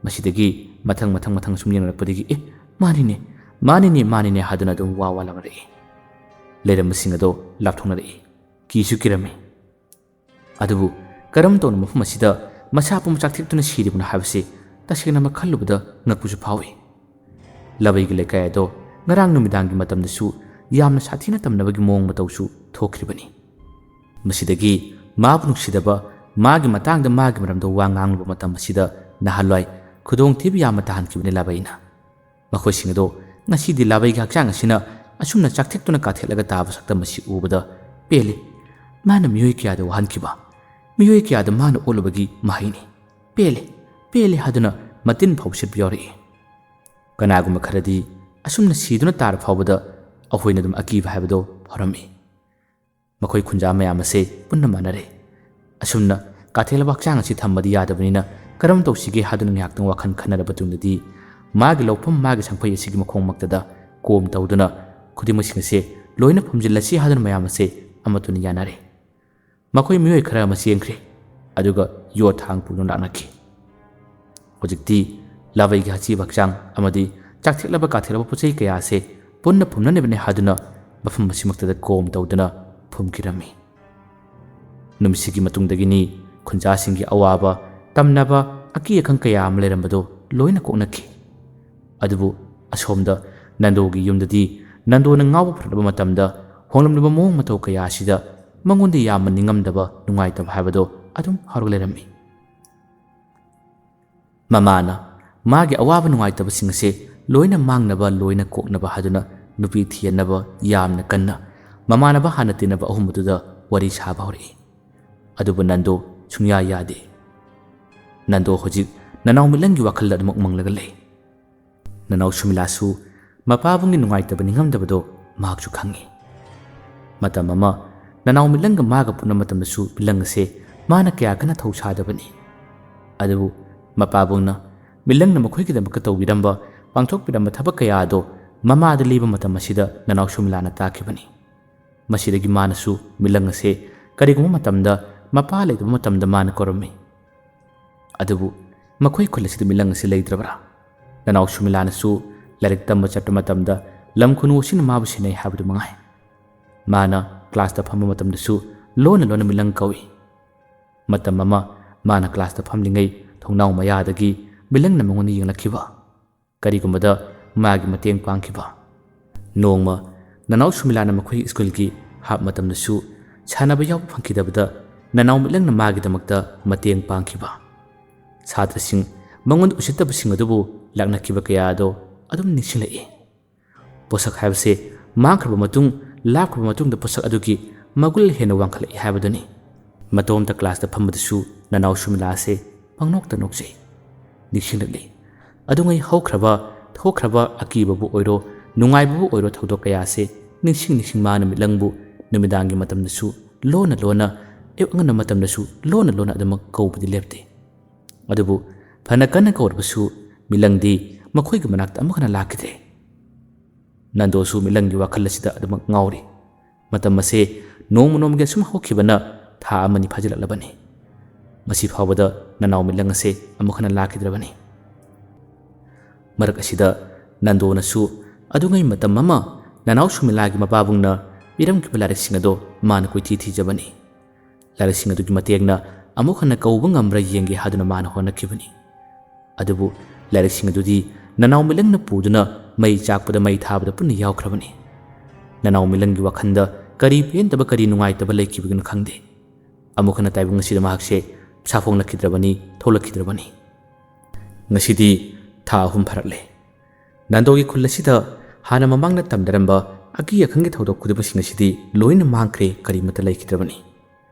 ꯃꯁꯤꯗꯒꯤ ꯃꯊꯪ ꯃꯊꯪ ꯃꯊꯪ ꯁꯨꯝ ꯌꯦꯡꯅꯔꯛꯄꯗꯒꯤ, "ꯑꯦ, ꯃꯥꯅꯤꯅꯦ, ꯃꯥꯅꯤꯅꯦ, ꯃꯥꯅꯤꯅꯦ" ꯍꯥꯏꯗꯨꯅ ꯑꯗꯨꯝ ꯋꯥ ꯋꯥ ꯂꯥꯎꯅꯔꯛꯏ꯫ ꯂꯩꯔꯝꯕꯁꯤꯡ ꯑꯗꯣ ꯂꯥꯞꯊꯣꯛꯅꯔꯛꯏ꯫ ꯀꯤꯁꯨ ꯀꯤꯔꯝꯃꯤ꯫ ꯑꯗꯨꯕꯨ ꯀꯔꯝ ꯇꯧꯅ ꯃꯐꯝ ꯑꯁꯤꯗ ꯃꯁꯥ ꯄꯨꯝꯕ ꯆꯥꯛꯊꯦꯛꯇꯨꯅ ꯁꯤꯔꯤꯕꯅꯣ ꯍꯥꯏꯕꯁꯤ ꯇꯁꯦꯡꯅ ꯑꯃ ꯈꯜꯂꯨꯕꯗ ꯉꯛꯄꯁꯨ ꯐꯥꯎꯏ꯫ ꯂꯥꯕꯩꯒꯤ ꯂꯩꯀꯥꯏ ꯑꯗꯣ ꯉꯔꯥꯡ ꯅꯨꯃꯤꯗꯥꯡꯒꯤ ꯃꯇꯝꯗꯁꯨ ꯌꯥꯝꯅ ꯁꯥꯊꯤꯅ ꯇꯝꯅꯕꯒꯤ ꯃꯑꯣꯡ ꯃꯇꯧꯁꯨ ꯊꯣꯛꯈ꯭ꯔꯤꯕꯅꯤ꯫ ꯃꯁꯤꯗꯒꯤ ꯃꯥꯕꯨ ꯅꯨꯡꯁꯤꯗꯕ, ꯃꯥꯒꯤ ꯃꯇꯥꯡꯗ ꯃꯥꯒꯤ ꯃꯔꯝꯗ ꯋꯥ ꯉꯥꯡꯂꯨꯕ ꯃꯇꯝ ꯑꯁꯤꯗ ꯅꯍꯥꯟꯋꯥꯏ ꯈꯨꯗꯣꯡꯊꯤꯕ ꯌꯥꯝꯅ ꯇꯥꯍꯟꯈꯤꯕꯅꯤ ꯂꯥꯕꯩꯅ꯫ ꯃꯈꯣꯏꯁꯤꯡ ꯑꯗꯣ ꯉꯁꯤꯗꯤ ꯂꯥꯕꯩꯒꯤ ꯍꯛꯆꯥꯡ ꯑꯁꯤꯅ ꯑꯁꯨꯝꯅ ꯆꯥꯛꯊꯦꯛꯇꯨꯅ ꯀꯥꯊꯦꯛꯂꯒ ꯇꯥꯕ ꯁꯛꯇꯝ ꯑꯁꯤ ꯎꯕꯗ ꯄꯦꯜꯂꯤ꯫ ꯃꯥꯅ ꯃꯤꯑꯣꯏ ꯀꯌꯥꯗ ꯋꯥꯍꯟꯈꯤꯕ, ꯃꯤꯑꯣꯏ ꯀꯌꯥꯗ ꯃꯥꯅ ꯑꯣꯠꯂꯨꯕꯒꯤ ꯃꯍꯩꯅꯤ꯫ ꯄꯦꯜꯂꯤ, ꯄꯦꯜꯂꯤ ꯍꯥꯏꯗꯨꯅ ꯃꯇꯤꯟ ꯐꯥꯎ ꯁꯤꯠꯄ ꯌꯥꯎꯔꯛꯏ꯫ ꯀꯅꯥꯒꯨꯝꯕ ꯈꯔꯗꯤ ꯑꯁꯨꯝꯅ ꯁꯤꯗꯨꯅ ꯇꯥꯔ ꯐꯥꯎꯕꯗ ꯑꯩꯈꯣꯏꯅ ꯑꯗꯨꯝ ꯑꯀꯤꯕ ꯍꯥꯏꯕꯗꯣ ꯐꯥꯎꯔꯝꯃꯤ꯫ ꯃꯈꯣꯏ ꯈꯨꯟꯖꯥ ꯃꯌꯥꯝ ꯑꯁꯦ ꯄꯨꯟꯅ ꯃꯥꯟꯅꯔꯦ꯫ ꯑꯁꯨꯝꯅ ꯀꯥꯊꯦꯜꯂꯕ ꯍꯛꯆꯥꯡ ꯑꯁꯤ ꯊꯝꯕꯗꯤ ꯌꯥꯗꯕꯅꯤꯅ ꯀꯔꯝ ꯇꯧꯁꯤꯒꯦ ꯍꯥꯏꯗꯨꯅ ꯉꯥꯏꯍꯥꯛꯇꯪ ꯋꯥꯈꯜ ꯈꯟꯅꯔꯕ ꯇꯨꯡꯗꯗꯤ ꯃꯥꯒꯤ ꯂꯧꯐꯝ, ꯃꯥꯒꯤ ꯁꯪꯐꯩ ꯑꯁꯤꯒꯤ ꯃꯈꯣꯡ ꯃꯛꯇꯗ ꯀꯣꯝ ꯇꯧꯗꯨꯅ ꯈꯨꯗꯤꯡꯃꯛꯁꯤꯡ ꯑꯁꯦ ꯂꯣꯏꯅ ꯐꯨꯝꯖꯤꯜꯂꯁꯤ ꯍꯥꯏꯗꯨꯅ ꯃꯌꯥꯝ ꯑꯁꯦ ꯑꯃꯠꯇꯅ ꯌꯥꯅꯔꯦ꯫ ꯃꯈꯣꯏ ꯃꯤꯑꯣꯏ ꯈꯔ ꯑꯃ ꯆꯦꯟꯈ꯭ꯔꯦ, ꯑꯗꯨꯒ ꯌꯣꯠ ꯊꯥꯡ ꯄꯨꯗꯨꯅ ꯂꯥꯛꯅꯈꯤ꯫ ꯍꯧꯖꯤꯛꯇꯤ ꯂꯥꯕꯩꯒꯤ ꯑꯁꯤꯕ ꯍꯛꯆꯥꯡ ꯑꯃꯗꯤ ꯆꯥꯛꯊꯦꯛꯂꯕ ꯀꯥꯊꯦꯛꯂꯕ ꯄꯣꯠꯆꯩ ꯀꯌꯥ ꯑꯁꯦ ꯄꯨꯟꯅ ꯐꯨꯝꯅꯅꯕꯅꯦ ꯍꯥꯏꯗꯨꯅ ꯃꯐꯝ ꯑꯁꯤꯃꯛꯇꯗ ꯀꯣꯝ ꯇꯧꯗꯨꯅ ꯐꯨꯝꯈꯤꯔꯝꯃꯤ꯫ ꯅꯨꯃꯤꯠꯁꯤꯒꯤ ꯃꯇꯨꯡꯗꯒꯤꯅꯤ ꯈꯨꯟꯖꯥꯁꯤꯡꯒꯤ ꯑꯋꯥꯕ, ꯇꯝꯅꯕ, ꯑꯀꯤ ꯑꯈꯪ ꯀꯌꯥ ꯑꯃ ꯂꯩꯔꯝꯕꯗꯨ ꯂꯣꯏꯅ ꯀꯣꯛꯅꯈꯤ꯫ ꯑꯗꯨꯕꯨ ꯑꯁꯣꯝꯗ ꯅꯟꯗꯣꯒꯤ ꯌꯨꯝꯗꯗꯤ ꯅꯟꯗꯣꯅ ꯉꯥꯎꯕ ꯐꯔꯛꯂꯕ ꯃꯇꯝꯗ ꯍꯣꯡꯂꯝꯂꯕ ꯃꯑꯣꯡ ꯃꯇꯧ ꯀꯌꯥ ꯑꯁꯤꯗ ꯃꯉꯣꯟꯗ ꯌꯥꯝꯅ ꯅꯤꯡꯉꯝꯗꯕ, ꯅꯨꯡꯉꯥꯏꯇꯕ ꯍꯥꯏꯕꯗꯨ ꯑꯗꯨꯝ ꯐꯥꯎꯔꯒ ꯂꯩꯔꯝꯃꯤ꯫ ꯃꯃꯥꯅ ꯃꯥꯒꯤ ꯑꯋꯥꯕ ꯅꯨꯡꯉꯥꯏꯇꯕꯁꯤꯡ ꯑꯁꯦ ꯂꯣꯏꯅ ꯃꯥꯡꯅꯕ, ꯂꯣꯏꯅ ꯀꯣꯛꯅꯕ ꯍꯥꯏꯗꯨꯅ ꯅꯨꯄꯤ ꯊꯤꯍꯟꯅꯕ ꯌꯥꯝꯅ ꯀꯟꯅ ꯃꯃꯥꯟꯅꯕ ꯍꯥꯟꯅ ꯇꯤꯟꯅꯕ ꯑꯍꯨꯝ ꯑꯗꯨꯗ ꯋꯥꯔꯤ ꯁꯥꯕ ꯍꯧꯔꯛꯏ꯫ ꯑꯗꯨꯕꯨ ꯅꯟꯗꯣ ꯁꯨꯡꯌꯥ ꯌꯥꯗꯦ꯫ ꯅꯟꯗꯣ ꯍꯧꯖꯤꯛ ꯅꯅꯥꯎ ꯃꯤꯠꯂꯪꯒꯤ ꯋꯥꯈꯜꯗ ꯑꯗꯨꯃꯛ ꯃꯪꯂꯒ ꯂꯩ꯫ ꯅꯅꯥꯎ ꯁꯨꯃꯤꯂꯥꯁꯨ ꯃꯄꯥꯕꯨꯡꯒꯤ ꯅꯨꯡꯉꯥꯏꯇꯕ ꯅꯤꯡꯉꯝꯗꯕꯗꯣ ꯃꯍꯥꯛꯁꯨ ꯈꯪꯏ꯫ ꯃꯇꯝ ꯑꯃ ꯅꯅꯥꯎ ꯃꯤꯠꯂꯪꯒ ꯃꯥꯒ ꯄꯨꯟꯕ ꯃꯇꯝꯗꯁꯨ ꯃꯤꯠꯂꯪ ꯑꯁꯦ ꯃꯥꯅ ꯀꯌꯥ ꯀꯟꯅ ꯊꯧ ꯁꯥꯗꯕꯅꯤ꯫ ꯑꯗꯨꯕꯨ ꯃꯄꯥꯕꯨꯡꯅ ꯃꯤꯠꯂꯪꯅ ꯃꯈꯣꯏꯒꯤꯗꯃꯛꯇ ꯇꯧꯕꯤꯔꯝꯕ, ꯄꯥꯡꯊꯣꯛꯄꯤꯔꯝꯕ ꯊꯕꯛ ꯀꯌꯥ ꯑꯗꯣ ꯃꯃꯥꯗ ꯂꯤꯕ ꯃꯇꯝ ꯑꯁꯤꯗ ꯅꯅꯥꯎ ꯁꯨꯃꯤꯂꯥꯅ ꯇꯥꯈꯤꯕꯅꯤ꯫ ꯃꯁꯤꯗꯒꯤ ꯃꯥꯅꯁꯨ ꯃꯤꯠꯂꯪ ꯑꯁꯦ ꯀꯔꯤꯒꯨꯝꯕ ꯃꯇꯝꯗ ꯃꯄꯥ ꯂꯩꯇꯕ ꯃꯇꯝꯗ ꯃꯥꯅ ꯀꯧꯔꯝꯃꯤ꯫ ꯑꯗꯨꯕꯨ ꯃꯈꯣꯏ ꯈꯨꯜ ꯑꯁꯤꯗ ꯃꯤꯠꯂꯪ ꯑꯁꯤ ꯂꯩꯇ꯭ꯔꯕ꯭ꯔꯥ? ꯅꯅꯥꯎ ꯁꯨꯃꯤꯂꯥꯅꯁꯨ ꯂꯥꯏꯔꯤꯛ ꯇꯝꯕ ꯆꯠꯄ ꯃꯇꯝꯗ ꯂꯝ ꯈꯨꯅꯨ ꯑꯁꯤꯅ ꯃꯥꯕꯨ ꯁꯦꯟꯅꯩ ꯍꯥꯏꯕꯗꯨ ꯃꯉꯥꯏ꯫ ꯃꯥꯅ ꯀ꯭ꯂꯥꯁꯇ ꯐꯝꯕ ꯃꯇꯝꯗꯁꯨ ꯂꯣꯟꯅ ꯂꯣꯟꯅ ꯃꯤꯠꯂꯪ ꯀꯧꯏ꯫ ꯃꯇꯝ ꯑꯃ ꯃꯥꯅ ꯀ꯭ꯂꯥꯁꯇ ꯐꯝꯂꯤꯉꯩ ꯊꯣꯡꯅꯥꯎ ꯃꯌꯥꯗꯒꯤ ꯃꯤꯠꯂꯪꯅ ꯃꯉꯣꯟꯗ ꯌꯦꯡꯂꯛꯈꯤꯕ, ꯀꯔꯤꯒꯨꯝꯕꯗ ꯃꯥꯒꯤ ꯃꯇꯦꯡ ꯄꯥꯡꯈꯤꯕ꯫ ꯅꯣꯡꯃ ꯅꯅꯥꯎ ꯁꯨꯃꯤꯂꯥꯅ ꯃꯈꯣꯏ ꯁ꯭ꯀꯨꯜꯒꯤ ꯍꯥꯞ ꯃꯇꯝꯗꯁꯨ ꯁꯥꯟꯅꯕ ꯌꯥꯎꯕ ꯐꯪꯈꯤꯗꯕꯗ ꯅꯅꯥꯎ ꯃꯤꯠꯂꯪꯅ ꯃꯥꯒꯤꯗꯃꯛꯇ ꯃꯇꯦꯡ ꯄꯥꯡꯈꯤꯕ꯫ ꯁꯥꯇ꯭ꯔꯁꯤꯡ ꯃꯉꯣꯟꯗ ꯎꯁꯤꯠꯇꯕꯁꯤꯡ ꯑꯗꯨꯕꯨ ꯂꯥꯛꯅꯈꯤꯕ ꯀꯌꯥ ꯑꯗꯣ ꯑꯗꯨꯝ ꯅꯤꯡꯁꯤꯡꯂꯛꯏ꯫ ꯄꯣꯠꯁꯛ ꯍꯥꯏꯕꯁꯦ ꯃꯥꯡꯈ꯭ꯔꯕ ꯃꯇꯨꯡ, ꯂꯥꯞꯈ꯭ꯔꯕ ꯃꯇꯨꯡꯗ ꯄꯣꯠꯁꯛ ꯑꯗꯨꯒꯤ ꯃꯒꯨꯜ ꯍꯦꯟꯅ ꯋꯥꯡꯈꯠꯂꯛꯏ ꯍꯥꯏꯕꯗꯨꯅꯤ꯫ ꯃꯇꯣꯝꯇ ꯀ꯭ꯂꯥꯁꯇ ꯐꯝꯕꯗꯁꯨ ꯅꯅꯥꯎ ꯁꯨꯃꯤꯂꯥ ꯑꯁꯦ ꯄꯪꯅꯣꯛꯇ ꯅꯣꯛꯆꯩ꯫ ꯅꯤꯡꯁꯤꯡꯂꯛꯂꯤ꯫ ꯑꯗꯨꯉꯩ ꯍꯧꯈ꯭ꯔꯕ, ꯊꯣꯛꯈ꯭ꯔꯕ ꯑꯀꯤꯕꯕꯨ ꯑꯣꯏꯔꯣ, ꯅꯨꯡꯉꯥꯏꯕꯕꯨ ꯑꯣꯏꯔꯣ ꯊꯧꯗꯣꯛ ꯀꯌꯥ ꯑꯁꯦ ꯅꯤꯡꯁꯤꯡ ꯅꯤꯡꯁꯤꯡ ꯃꯥꯅ ꯃꯤꯠꯂꯪꯕꯨ ꯅꯨꯃꯤꯗꯥꯡꯒꯤ ꯃꯇꯝꯗꯁꯨ ꯂꯣꯟꯅ ꯂꯣꯟꯅ, ꯑꯌꯨꯛ ꯑꯉꯟꯕ ꯃꯇꯝꯗꯁꯨ ꯂꯣꯟꯅ ꯂꯣꯟꯅ ꯑꯗꯨꯃꯛ ꯀꯧꯕꯗꯤ ꯂꯦꯞꯇꯦ꯫ ꯑꯗꯨꯕꯨ ꯐꯅ ꯀꯟꯅ ꯀꯧꯔꯕꯁꯨ ꯃꯤꯠꯂꯪꯗꯤ ꯃꯈꯣꯏꯒꯤ ꯃꯅꯥꯛꯇ ꯑꯃꯨꯛ ꯍꯟꯅ ꯂꯥꯛꯈꯤꯗ꯭ꯔꯦ꯫ ꯅꯟꯗꯣꯁꯨ ꯃꯤꯠꯂꯪꯒꯤ ꯋꯥꯈꯜ ꯑꯁꯤꯗ ꯑꯗꯨꯃꯛ ꯉꯥꯎꯔꯤ꯫ ꯃꯇꯝ ꯑꯁꯦ ꯅꯣꯡꯃ ꯅꯣꯡꯃꯒꯤ ꯑꯁꯨꯝ ꯍꯧꯈꯤꯕꯅ ꯊꯥ ꯑꯃꯅꯤ ꯐꯥꯖꯤꯜꯂꯛꯂꯕꯅꯤ꯫ ꯉꯁꯤ ꯐꯥꯎꯕꯗ ꯅꯅꯥꯎ ꯃꯤꯠꯂꯪ ꯑꯁꯦ ꯑꯃꯨꯛ ꯍꯟꯅ ꯂꯥꯛꯈꯤꯗ꯭ꯔꯕꯅꯤ꯫ ꯃꯔꯛ ꯑꯁꯤꯗ ꯅꯟꯗꯣꯅꯁꯨ ꯑꯗꯨꯉꯩ ꯃꯇꯝ ꯑꯃ ꯅꯅꯥꯎ ꯁꯨꯃꯤꯂꯥꯒꯤ ꯃꯄꯥꯕꯨꯡꯅ ꯄꯤꯔꯝꯈꯤꯕ ꯂꯥꯏꯔꯤꯛꯁꯤꯡ ꯑꯗꯣ ꯃꯥꯅ ꯀꯣꯏꯊꯤ ꯊꯤꯖꯕꯅꯤ꯫ ꯂꯥꯏꯔꯤꯛꯁꯤꯡ ꯑꯗꯨꯒꯤ ꯃꯇꯦꯡꯅ ꯑꯃꯨꯛ ꯍꯟꯅ ꯀꯧꯕ ꯉꯝꯕ꯭ꯔꯥ ꯌꯦꯡꯒꯦ ꯍꯥꯏꯗꯨꯅ ꯃꯥꯅ ꯍꯣꯠꯅꯈꯤꯕꯅꯤ꯫ ꯑꯗꯨꯕꯨ ꯂꯥꯏꯔꯤꯛꯁꯤꯡ ꯑꯗꯨꯗꯤ ꯅꯅꯥꯎ ꯃꯤꯠꯂꯪꯅ ꯄꯨꯗꯨꯅ ꯃꯩ ꯆꯥꯛꯄꯗ ꯃꯩ ꯊꯥꯕꯗ ꯄꯨꯟꯅ ꯌꯥꯎꯈ꯭ꯔꯕꯅꯤ꯫ ꯅꯅꯥꯎ ꯃꯤꯠꯂꯪꯒꯤ ꯋꯥꯈꯜꯗ ꯀꯔꯤ ꯄꯦꯟꯗꯕ, ꯀꯔꯤ ꯅꯨꯡꯉꯥꯏꯇꯕ ꯂꯩꯈꯤꯕꯒꯤꯅꯣ ꯈꯪꯗꯦ꯫ ꯑꯃꯨꯛ ꯍꯟꯅ ꯇꯥꯏꯕꯪ ꯑꯁꯤꯗ ꯃꯍꯥꯛꯁꯦ ꯁꯥꯐꯣꯡꯂꯛꯈꯤꯗ꯭ꯔꯕꯅꯤ, ꯊꯣꯛꯂꯛꯈꯤꯗ꯭ꯔꯕꯅꯤ꯫ ꯉꯁꯤꯗꯤ ꯊꯥ ꯑꯍꯨꯝ ꯐꯥꯔꯛꯂꯦ꯫ ꯅꯟꯗꯣꯒꯤ ꯈꯨꯜ ꯑꯁꯤꯗ ꯍꯥꯟꯅ ꯃꯃꯥꯡꯗ ꯇꯝꯅꯔꯝꯕ ꯑꯀꯤ ꯑꯈꯪꯒꯤ ꯊꯧꯗꯣꯛ ꯈꯨꯗꯤꯡꯃꯛꯁꯤꯡ ꯑꯁꯤꯗꯤ ꯂꯣꯏꯅ ꯃꯥꯡꯈ꯭ꯔꯦ, ꯀꯔꯤꯃꯠꯇ ꯂꯩꯈꯤꯗ꯭ꯔꯕꯅꯤ꯫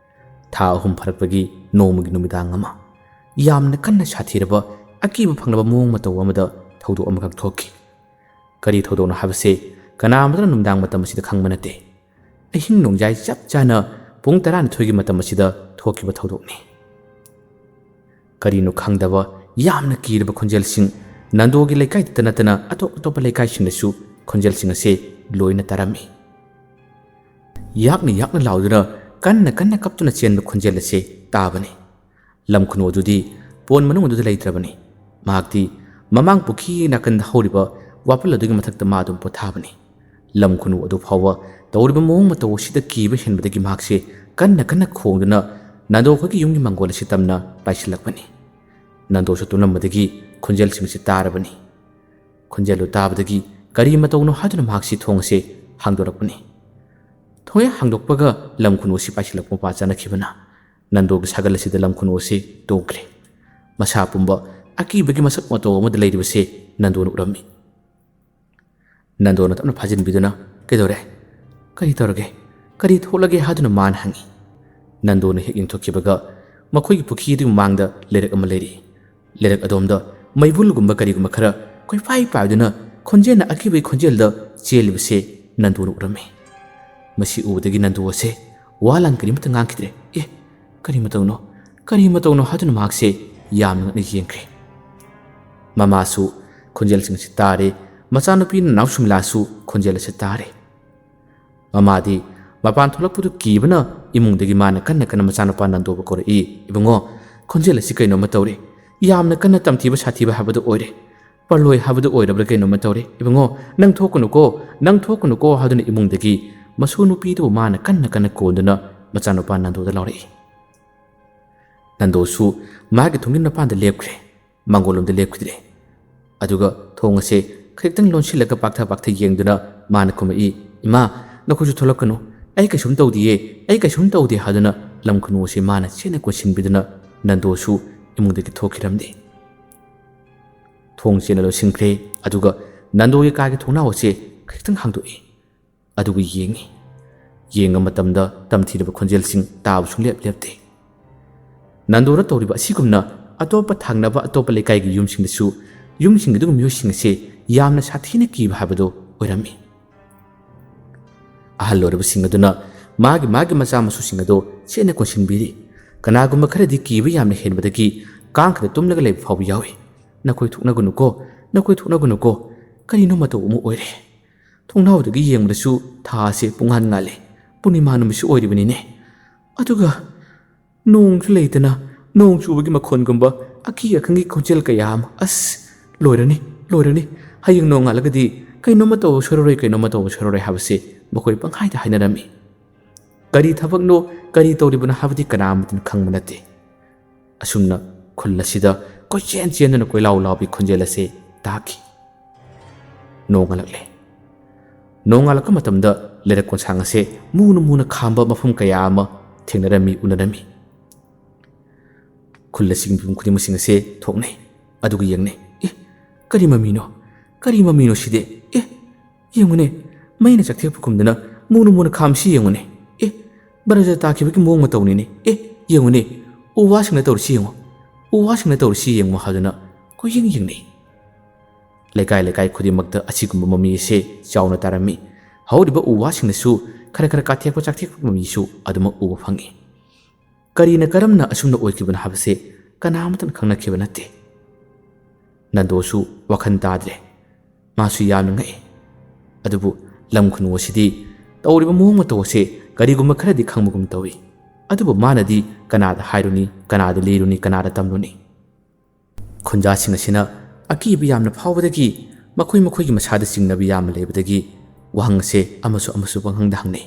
ꯊꯥ ꯑꯍꯨꯝ ꯐꯥꯔꯛꯄꯒꯤ ꯅꯣꯡꯃꯒꯤ ꯅꯨꯃꯤꯗꯥꯡ ꯑꯃ, ꯌꯥꯝꯅ ꯀꯟꯅ ꯁꯥꯊꯤꯔꯕ, ꯑꯀꯤꯕ ꯐꯪꯂꯕ ꯃꯑꯣꯡ ꯃꯇꯧ ꯑꯃꯗ ꯊꯧꯗꯣꯛ ꯑꯃꯈꯛ ꯊꯣꯛꯈꯤ꯫ ꯀꯔꯤ ꯊꯧꯗꯣꯛꯅꯣ ꯍꯥꯏꯕꯁꯦ ꯀꯅꯥ ꯑꯃꯠꯇꯅ ꯅꯨꯡꯗꯥꯡ ꯃꯇꯝ ꯑꯁꯤꯗ ꯈꯪꯕ ꯅꯠꯇꯦ꯫ ꯑꯍꯤꯡ ꯅꯣꯡꯌꯥꯏ ꯆꯞ ꯆꯥꯅ ꯄꯨꯡ ꯇꯔꯥꯅꯤꯊꯣꯏꯒꯤ ꯃꯇꯝ ꯑꯁꯤꯗ ꯊꯣꯛꯈꯤꯕ ꯊꯧꯗꯣꯛꯅꯤ꯫ ꯀꯔꯤꯅꯣ ꯈꯪꯗꯕ ꯌꯥꯝꯅ ꯀꯤꯔꯕ ꯈꯣꯟꯖꯦꯜꯁꯤꯡ ꯅꯟꯗꯣꯒꯤ ꯂꯩꯀꯥꯏꯗꯇ ꯅꯠꯇꯅ ꯑꯇꯣꯞ ꯑꯇꯣꯞꯄ ꯂꯩꯀꯥꯏꯁꯤꯡꯗꯁꯨ ꯈꯣꯟꯖꯦꯜꯁꯤꯡ ꯑꯁꯦ ꯂꯣꯏꯅ ꯇꯥꯔꯝꯃꯤ꯫ ꯌꯥꯛꯅ ꯌꯥꯛꯅ ꯂꯥꯎꯗꯨꯅ ꯀꯟꯅ ꯀꯟꯅ ꯀꯞꯇꯨꯅ ꯆꯦꯟꯕ ꯈꯣꯟꯖꯦꯜ ꯑꯁꯦ ꯇꯥꯕꯅꯤ꯫ ꯂꯝ ꯈꯨꯅꯨ ꯑꯗꯨꯗꯤ ꯄꯣꯟ ꯃꯅꯨꯡ ꯑꯗꯨꯗ ꯂꯩꯇ꯭ꯔꯕꯅꯤ꯫ ꯃꯍꯥꯛꯇꯤ ꯃꯃꯥꯡ ꯄꯨꯈ꯭ꯔꯤ ꯅꯥꯀꯟꯗ ꯍꯧꯔꯤꯕ ꯋꯥꯄꯜ ꯑꯗꯨꯒꯤ ꯃꯊꯛꯇ ꯃꯥ ꯑꯗꯨꯝ ꯄꯣꯊꯥꯕꯅꯤ꯫ ꯂꯝ ꯈꯨꯅꯨ ꯑꯗꯨ ꯐꯥꯎꯕ ꯇꯧꯔꯤꯕ ꯃꯑꯣꯡ ꯃꯇꯧ ꯑꯁꯤꯗ ꯀꯤꯕ ꯍꯦꯟꯕꯗꯒꯤ ꯃꯍꯥꯛꯁꯦ ꯀꯟꯅ ꯀꯟꯅ ꯈꯣꯡꯗꯨꯅ ꯅꯥꯗꯣ ꯑꯩꯈꯣꯏꯒꯤ ꯌꯨꯝꯒꯤ ꯃꯥꯡꯒꯣꯜ ꯑꯁꯤ ꯇꯝꯅ ꯄꯥꯏꯁꯤꯜꯂꯛꯄꯅꯤ꯫ ꯅꯥꯗꯣꯁꯨ ꯇꯨꯝꯂꯝꯕꯗꯒꯤ ꯈꯣꯟꯖꯦꯜꯁꯤꯡ ꯑꯁꯤ ꯇꯥꯔꯕꯅꯤ꯫ ꯈꯣꯟꯖꯦꯜꯗꯨ ꯇꯥꯕꯗꯒꯤ ꯀꯔꯤ ꯃꯇꯧꯅꯣ ꯍꯥꯏꯗꯨꯅ ꯃꯍꯥꯛꯁꯤ ꯊꯣꯡ ꯑꯁꯤ ꯍꯥꯡꯗꯣꯔꯛꯄꯅꯤ꯫ ꯊꯣꯡ ꯍꯦꯛ ꯍꯥꯡꯗꯣꯛꯄꯒ ꯂꯝ ꯈꯨꯅꯨ ꯑꯁꯤ ꯄꯥꯏꯁꯤꯜꯂꯛꯄ ꯃꯄꯥ ꯆꯥꯅꯈꯤꯕꯅ ꯅꯥꯗꯣꯒꯤ ꯁꯥꯒꯜ ꯑꯁꯤꯗ ꯂꯝ ꯈꯨꯅꯨ ꯑꯁꯤ ꯇꯣꯡꯈ꯭ꯔꯦ꯫ ꯃꯁꯥ ꯄꯨꯝꯕ ꯑꯀꯤꯕꯒꯤ ꯃꯁꯛ ꯃꯇꯧ ꯑꯃꯗ ꯂꯩꯔꯤꯕꯁꯦ ꯅꯥꯗꯣꯅ ꯎꯔꯝꯃꯤ꯫ ꯅꯥꯗꯣꯅ ꯇꯞꯅ ꯐꯥꯖꯤꯟꯕꯤꯗꯨꯅ, "ꯀꯩꯗꯧꯔꯦ? ꯀꯔꯤ ꯇꯧꯔꯒꯦ? ꯀꯔꯤ ꯊꯣꯛꯂꯒꯦ?" ꯍꯥꯏꯗꯨꯅ ꯃꯥꯅ ꯍꯪꯉꯤ꯫ ꯅꯥꯗꯣꯅ ꯍꯦꯛ ꯌꯦꯡꯊꯣꯛꯈꯤꯕꯒ ꯃꯈꯣꯏꯒꯤ ꯄꯨꯈ꯭ꯔꯤ ꯑꯗꯨꯒꯤ ꯃꯃꯥꯡꯗ ꯂꯩꯔꯛ ꯑꯃ ꯂꯩꯔꯤ꯫ ꯂꯩꯔꯛ ꯑꯗꯣꯝꯗ ꯃꯩꯕꯨꯜꯒꯨꯝꯕ ꯀꯔꯤꯒꯨꯝꯕ ꯈꯔ ꯀꯣꯏꯄꯥꯏ ꯄꯥꯏꯗꯨꯅ ꯈꯣꯟꯖꯦꯜꯅ ꯑꯀꯤꯕꯒꯤ ꯈꯣꯟꯖꯦꯜꯗ ꯆꯦꯜꯂꯤꯕꯁꯦ ꯅꯥꯗꯣꯅ ꯎꯔꯝꯃꯤ꯫ ꯃꯁꯤ ꯎꯕꯗꯒꯤ ꯅꯥꯗꯣ ꯑꯁꯦ ꯋꯥ ꯂꯥꯟ ꯀꯔꯤꯃꯠꯇ ꯉꯥꯡꯈꯤꯗ꯭ꯔꯦ꯫ "ꯑꯦ, ꯀꯔꯤ ꯃꯇꯧꯅꯣ? ꯀꯔꯤ ꯃꯇꯧꯅꯣ?" ꯍꯥꯏꯗꯨꯅ ꯃꯍꯥꯛꯁꯦ ꯌꯥꯝꯅ ꯉꯛꯅ ꯌꯦꯡꯈ꯭ꯔꯦ꯫ ꯃꯃꯥꯁꯨ ꯈꯣꯟꯖꯦꯜꯁꯤꯡ ꯑꯁꯤ ꯇꯥꯔꯦ꯫ ꯃꯆꯥꯅꯨꯄꯤ ꯅꯅꯥꯎ ꯁꯨꯃꯤꯂꯥꯁꯨ ꯈꯣꯟꯖꯦꯜ ꯑꯁꯤ ꯇꯥꯔꯦ꯫ ꯃꯃꯥꯗꯤ ꯃꯄꯥꯟ ꯊꯣꯛꯂꯛꯄꯗꯨ ꯀꯤꯕꯅ ꯏꯃꯨꯡꯗꯒꯤ ꯃꯥꯅ ꯀꯟꯅ ꯀꯟꯅ ꯃꯆꯥꯅꯨꯄꯥ ꯅꯥꯗꯣꯕꯨ ꯀꯧꯔꯛꯏ, "ꯏꯕꯨꯡꯉꯣ, ꯈꯣꯟꯖꯦꯜ ꯑꯁꯤ ꯀꯩꯅꯣꯝꯃ ꯇꯧꯔꯦ꯫ ꯌꯥꯝꯅ ꯀꯟꯅ ꯇꯝꯊꯤꯕ ꯁꯥꯊꯤꯕ ꯍꯥꯏꯕꯗꯨ ꯑꯣꯏꯔꯦ꯫ ꯄꯔꯂꯣꯏ ꯍꯥꯏꯕꯗꯨ ꯑꯣꯏꯔꯕ꯭ꯔꯥ ꯀꯩꯅꯣꯝꯃ ꯇꯧꯔꯦ꯫ ꯏꯕꯨꯡꯉꯣ, ꯅꯪ ꯊꯣꯛꯀꯅꯨꯀꯣ, ꯅꯪ ꯊꯣꯛꯀꯅꯨꯀꯣ" ꯍꯥꯏꯗꯨꯅ ꯏꯃꯨꯡꯗꯒꯤ ꯃꯁꯨ ꯅꯨꯄꯤꯗꯨꯕꯨ ꯃꯥꯅ ꯀꯟꯅ ꯀꯟꯅ ꯀꯣꯟꯗꯨꯅ ꯃꯆꯥꯅꯨꯄꯥ ꯅꯥꯗꯣꯗ ꯂꯥꯎꯔꯛꯏ꯫ ꯅꯥꯗꯣꯁꯨ ꯃꯥꯒꯤ ꯊꯣꯡꯒꯤ ꯃꯄꯥꯟꯗ ꯂꯦꯞꯈ꯭ꯔꯦ꯫ ꯃꯥꯡꯒꯣꯜꯂꯣꯝꯗ ꯂꯦꯞꯈꯤꯗ꯭ꯔꯦ꯫ ꯑꯗꯨꯒ ꯊꯣꯡ ꯑꯁꯦ ꯈꯖꯤꯛꯇꯪ ꯂꯣꯟꯁꯤꯜꯂꯒ ꯄꯥꯛꯊ ꯄꯥꯛꯊ ꯌꯦꯡꯗꯨꯅ ꯃꯥꯅ ꯈꯨꯝꯃꯛꯏ, "ꯏꯃꯥ, ꯅꯈꯣꯏꯁꯨ ꯊꯣꯛꯂꯛꯀꯅꯨ꯫ ꯑꯩ ꯀꯩꯁꯨꯝ ꯇꯧꯗꯤꯌꯦ, ꯑꯩ ꯀꯩꯁꯨꯝ ꯇꯧꯗꯦ" ꯍꯥꯏꯗꯨꯅ ꯂꯝ ꯈꯨꯅꯨ ꯑꯁꯤ ꯃꯥꯅ ꯆꯦꯠꯅ ꯀꯣꯟꯁꯤꯟꯕꯤꯗꯨꯅ ꯅꯥꯗꯣꯁꯨ ꯏꯃꯨꯡꯗꯒꯤ ꯊꯣꯛꯈꯤꯔꯝꯗꯦ꯫ ꯊꯣꯡ ꯆꯦꯠꯅ ꯂꯣꯟꯁꯤꯟꯈ꯭ꯔꯦ꯫ ꯑꯗꯨꯒ ꯅꯥꯗꯣꯒꯤ ꯀꯥꯒꯤ ꯊꯣꯡꯅꯥꯎ ꯑꯁꯦ ꯈꯖꯤꯛꯇꯪ ꯍꯥꯡꯗꯣꯛꯏ꯫ ꯑꯗꯨꯒ ꯌꯦꯡꯉꯤ꯫ ꯌꯦꯡꯕ ꯃꯇꯝꯗ ꯇꯝꯊꯤꯔꯕ ꯈꯣꯟꯖꯦꯜꯁꯤꯡ ꯇꯥꯕ ꯁꯨꯡꯂꯦꯞ ꯂꯦꯞꯇꯦ꯫ ꯅꯥꯗꯣꯅ ꯇꯧꯔꯤꯕ ꯑꯁꯤꯒꯨꯝꯅ ꯑꯇꯣꯞꯄ ꯊꯪꯅꯕ ꯑꯇꯣꯞꯄ ꯂꯩꯀꯥꯏꯒꯤ ꯌꯨꯝꯁꯤꯡꯗꯁꯨ ꯌꯨꯝꯁꯤꯡ ꯑꯗꯨꯒꯤ ꯃꯤꯑꯣꯏꯁꯤꯡ ꯑꯁꯤ ꯌꯥꯝꯅ ꯁꯥꯊꯤꯅ ꯀꯤꯕ ꯍꯥꯏꯕꯗꯨ ꯑꯣꯏꯔꯝꯃꯤ꯫ ꯑꯍꯜ ꯑꯣꯏꯔꯕꯁꯤꯡ ꯑꯗꯨꯅ ꯃꯥꯒꯤ ꯃꯥꯒꯤ ꯃꯆꯥ ꯃꯁꯨꯁꯤꯡ ꯑꯗꯨ ꯆꯦꯠꯅ ꯀꯣꯟꯁꯤꯟꯕꯤꯔꯤ꯫ ꯀꯅꯥꯒꯨꯝꯕ ꯈꯔꯗꯤ ꯀꯤꯕ ꯌꯥꯝꯅ ꯍꯦꯟꯕꯗꯒꯤ ꯀꯥꯡꯈꯗ ꯇꯨꯝꯂꯒ ꯂꯩꯕ ꯐꯥꯎꯕ ꯌꯥꯎꯏ꯫ "ꯅꯈꯣꯏ ꯊꯣꯛꯅꯒꯅꯨꯀꯣ, ꯅꯈꯣꯏ ꯊꯣꯛꯅꯒꯅꯨꯀꯣ, ꯀꯔꯤꯅꯣ ꯃꯇꯧ ꯑꯃ ꯑꯣꯏꯔꯦ꯫ ꯊꯣꯡꯅꯥꯎꯗꯒꯤ ꯌꯦꯡꯕꯗꯁꯨ ꯊꯥ ꯑꯁꯤ ꯄꯨꯡꯉꯥꯟ ꯉꯥꯜꯂꯦ꯫ ꯄꯨꯔꯅꯤꯃꯥ ꯅꯨꯃꯤꯠꯁꯨ ꯑꯣꯏꯔꯤꯕꯅꯤꯅꯦ꯫ ꯑꯗꯨꯒ ꯅꯣꯡꯁꯨ ꯂꯩꯇꯅ ꯅꯣꯡ ꯆꯨꯕꯒꯤ ꯃꯈꯣꯟꯒꯨꯝꯕ ꯑꯀꯤ ꯑꯈꯪꯒꯤ ꯈꯣꯟꯖꯦꯜ ꯀꯌꯥ ꯑꯃ꯫ ꯑꯁ, ꯂꯣꯏꯔꯅꯤ, ꯂꯣꯏꯔꯅꯤ꯫ ꯍꯌꯦꯡ ꯅꯣꯡꯉꯥꯜꯂꯒꯗꯤ ꯀꯩꯅꯣꯝꯃ ꯇꯧꯕ ꯁꯣꯏꯔꯔꯣꯏ, ꯀꯩꯅꯣꯝꯃ ꯇꯧꯕ ꯁꯣꯏꯔꯔꯣꯏ" ꯍꯥꯏꯕꯁꯦ ꯃꯈꯣꯏ ꯄꯪꯍꯥꯏꯗ ꯍꯥꯏꯅꯔꯝꯃꯤ꯫ ꯀꯔꯤ ꯊꯕꯛꯅꯣ, ꯀꯔꯤ ꯇꯧꯔꯤꯕꯅꯣ ꯍꯥꯏꯕꯗꯤ ꯀꯅꯥ ꯑꯃꯠꯇꯅ ꯈꯪꯕ ꯅꯠꯇꯦ꯫ ꯑꯁꯨꯝꯅ ꯈꯨꯜ ꯑꯁꯤꯗ ꯀꯣꯏꯆꯦꯟ ꯆꯦꯟꯗꯨꯅ ꯀꯣꯏꯂꯥꯎ ꯂꯥꯎꯕꯒꯤ ꯈꯣꯟꯖꯦꯜ ꯑꯁꯤ ꯇꯥꯈꯤ꯫ ꯅꯣꯡꯉꯥꯜꯂꯛꯂꯦ꯫ ꯅꯣꯡꯉꯥꯜꯂꯛꯄ ꯃꯇꯝꯗ ꯂꯩꯔꯛ ꯀꯣꯟꯁꯥꯡ ꯑꯁꯦ ꯃꯨꯅ ꯃꯨꯅ ꯈꯥꯝꯕ ꯃꯐꯝ ꯀꯌꯥ ꯑꯃ ꯊꯦꯡꯅꯔꯝꯃꯤ, ꯎꯅꯔꯝꯃꯤ꯫ ꯈꯨꯜ ꯑꯁꯤꯒꯤ ꯃꯤꯄꯨꯝ ꯈꯨꯗꯤꯡꯃꯛꯁꯤꯡ ꯑꯁꯦ ꯊꯣꯛꯅꯩ꯫ ꯑꯗꯨꯒ ꯌꯦꯡꯅꯩ꯫ "ꯑꯦ, ꯀꯔꯤ ꯃꯃꯤꯅꯣ? ꯀꯔꯤ ꯃꯃꯤꯅꯣ ꯁꯤꯗꯤ? ꯑꯦ, ꯌꯦꯡꯉꯨꯅꯦ, ꯃꯩꯅ ꯆꯥꯛꯊꯦꯛꯄ ꯀꯨꯝꯗꯅ ꯃꯨꯅ ꯃꯨꯅ ꯈꯥꯝꯁꯤ ꯌꯦꯡꯉꯨꯅꯦ꯫ ꯑꯦ, ꯕꯔꯖ ꯇꯥꯈꯤꯕꯒꯤ ꯃꯑꯣꯡ ꯃꯇꯧꯅꯤꯅꯦ꯫ ꯑꯦ, ꯌꯦꯡꯉꯨꯅꯦ, ꯎ ꯋꯥꯁꯤꯡꯅ ꯇꯧꯔꯤꯁꯤ ꯌꯦꯡꯉꯨ, ꯎ ꯋꯥꯁꯤꯡꯅ ꯇꯧꯔꯤꯁꯤ ꯌꯦꯡꯉꯨ" ꯍꯥꯏꯗꯨꯅ ꯀꯣꯏꯌꯦꯡ ꯌꯦꯡꯅꯩ꯫ ꯂꯩꯀꯥꯏ ꯂꯩꯀꯥꯏ ꯈꯨꯗꯤꯡꯃꯛꯇ ꯑꯁꯤꯒꯨꯝꯕ ꯃꯃꯤ ꯑꯁꯦ ꯆꯥꯎꯅ ꯇꯥꯔꯝꯃꯤ꯫ ꯍꯧꯔꯤꯕ ꯎ ꯋꯥꯁꯤꯡꯅꯁꯨ ꯈꯔ ꯈꯔ ꯀꯥꯊꯦꯛꯄ ꯆꯥꯛꯊꯦꯛꯄ ꯃꯃꯤꯁꯨ ꯑꯗꯨꯃꯛ ꯎꯕ ꯐꯪꯉꯤ꯫ ꯀꯔꯤꯅ ꯀꯔꯝꯅ ꯑꯁꯨꯝꯅ ꯑꯣꯏꯈꯤꯕꯅꯣ ꯍꯥꯏꯕꯁꯦ ꯀꯅꯥ ꯑꯃꯠꯇꯅ ꯈꯪꯅꯈꯤꯕ ꯅꯠꯇꯦ꯫ ꯅꯟꯗꯣꯁꯨ ꯋꯥꯈꯜ ꯇꯥꯗ꯭ꯔꯦ꯫ ꯃꯥꯁꯨ ꯌꯥꯝꯅ ꯉꯛꯏ꯫ ꯑꯗꯨꯕꯨ ꯂꯝ ꯈꯨꯅꯨ ꯑꯁꯤꯗꯤ ꯇꯧꯔꯤꯕ ꯃꯑꯣꯡ ꯃꯇꯧ ꯑꯁꯦ ꯀꯔꯤꯒꯨꯝꯕ ꯈꯔꯗꯤ ꯈꯪꯕꯒꯨꯝ ꯇꯧꯏ꯫ ꯑꯗꯨꯕꯨ ꯃꯥꯅꯗꯤ ꯀꯅꯥꯗ ꯍꯥꯏꯔꯨꯅꯤ, ꯀꯅꯥꯗ ꯂꯤꯔꯨꯅꯤ, ꯀꯅꯥꯗ ꯇꯝꯂꯨꯅꯤ? ꯈꯨꯟꯖꯥꯁꯤꯡ ꯑꯁꯤꯅ ꯑꯀꯤꯕ ꯌꯥꯝꯅ ꯐꯥꯎꯕꯗꯒꯤ ꯃꯈꯣꯏ ꯃꯈꯣꯏꯒꯤ ꯃꯁꯥꯗ ꯆꯤꯡꯅꯕ ꯌꯥꯝꯅ ꯂꯩꯕꯗꯒꯤ ꯋꯥꯍꯪ ꯑꯁꯦ ꯑꯃꯁꯨ ꯑꯃꯁꯨ ꯄꯪꯍꯪꯗ ꯍꯪꯅꯩ꯫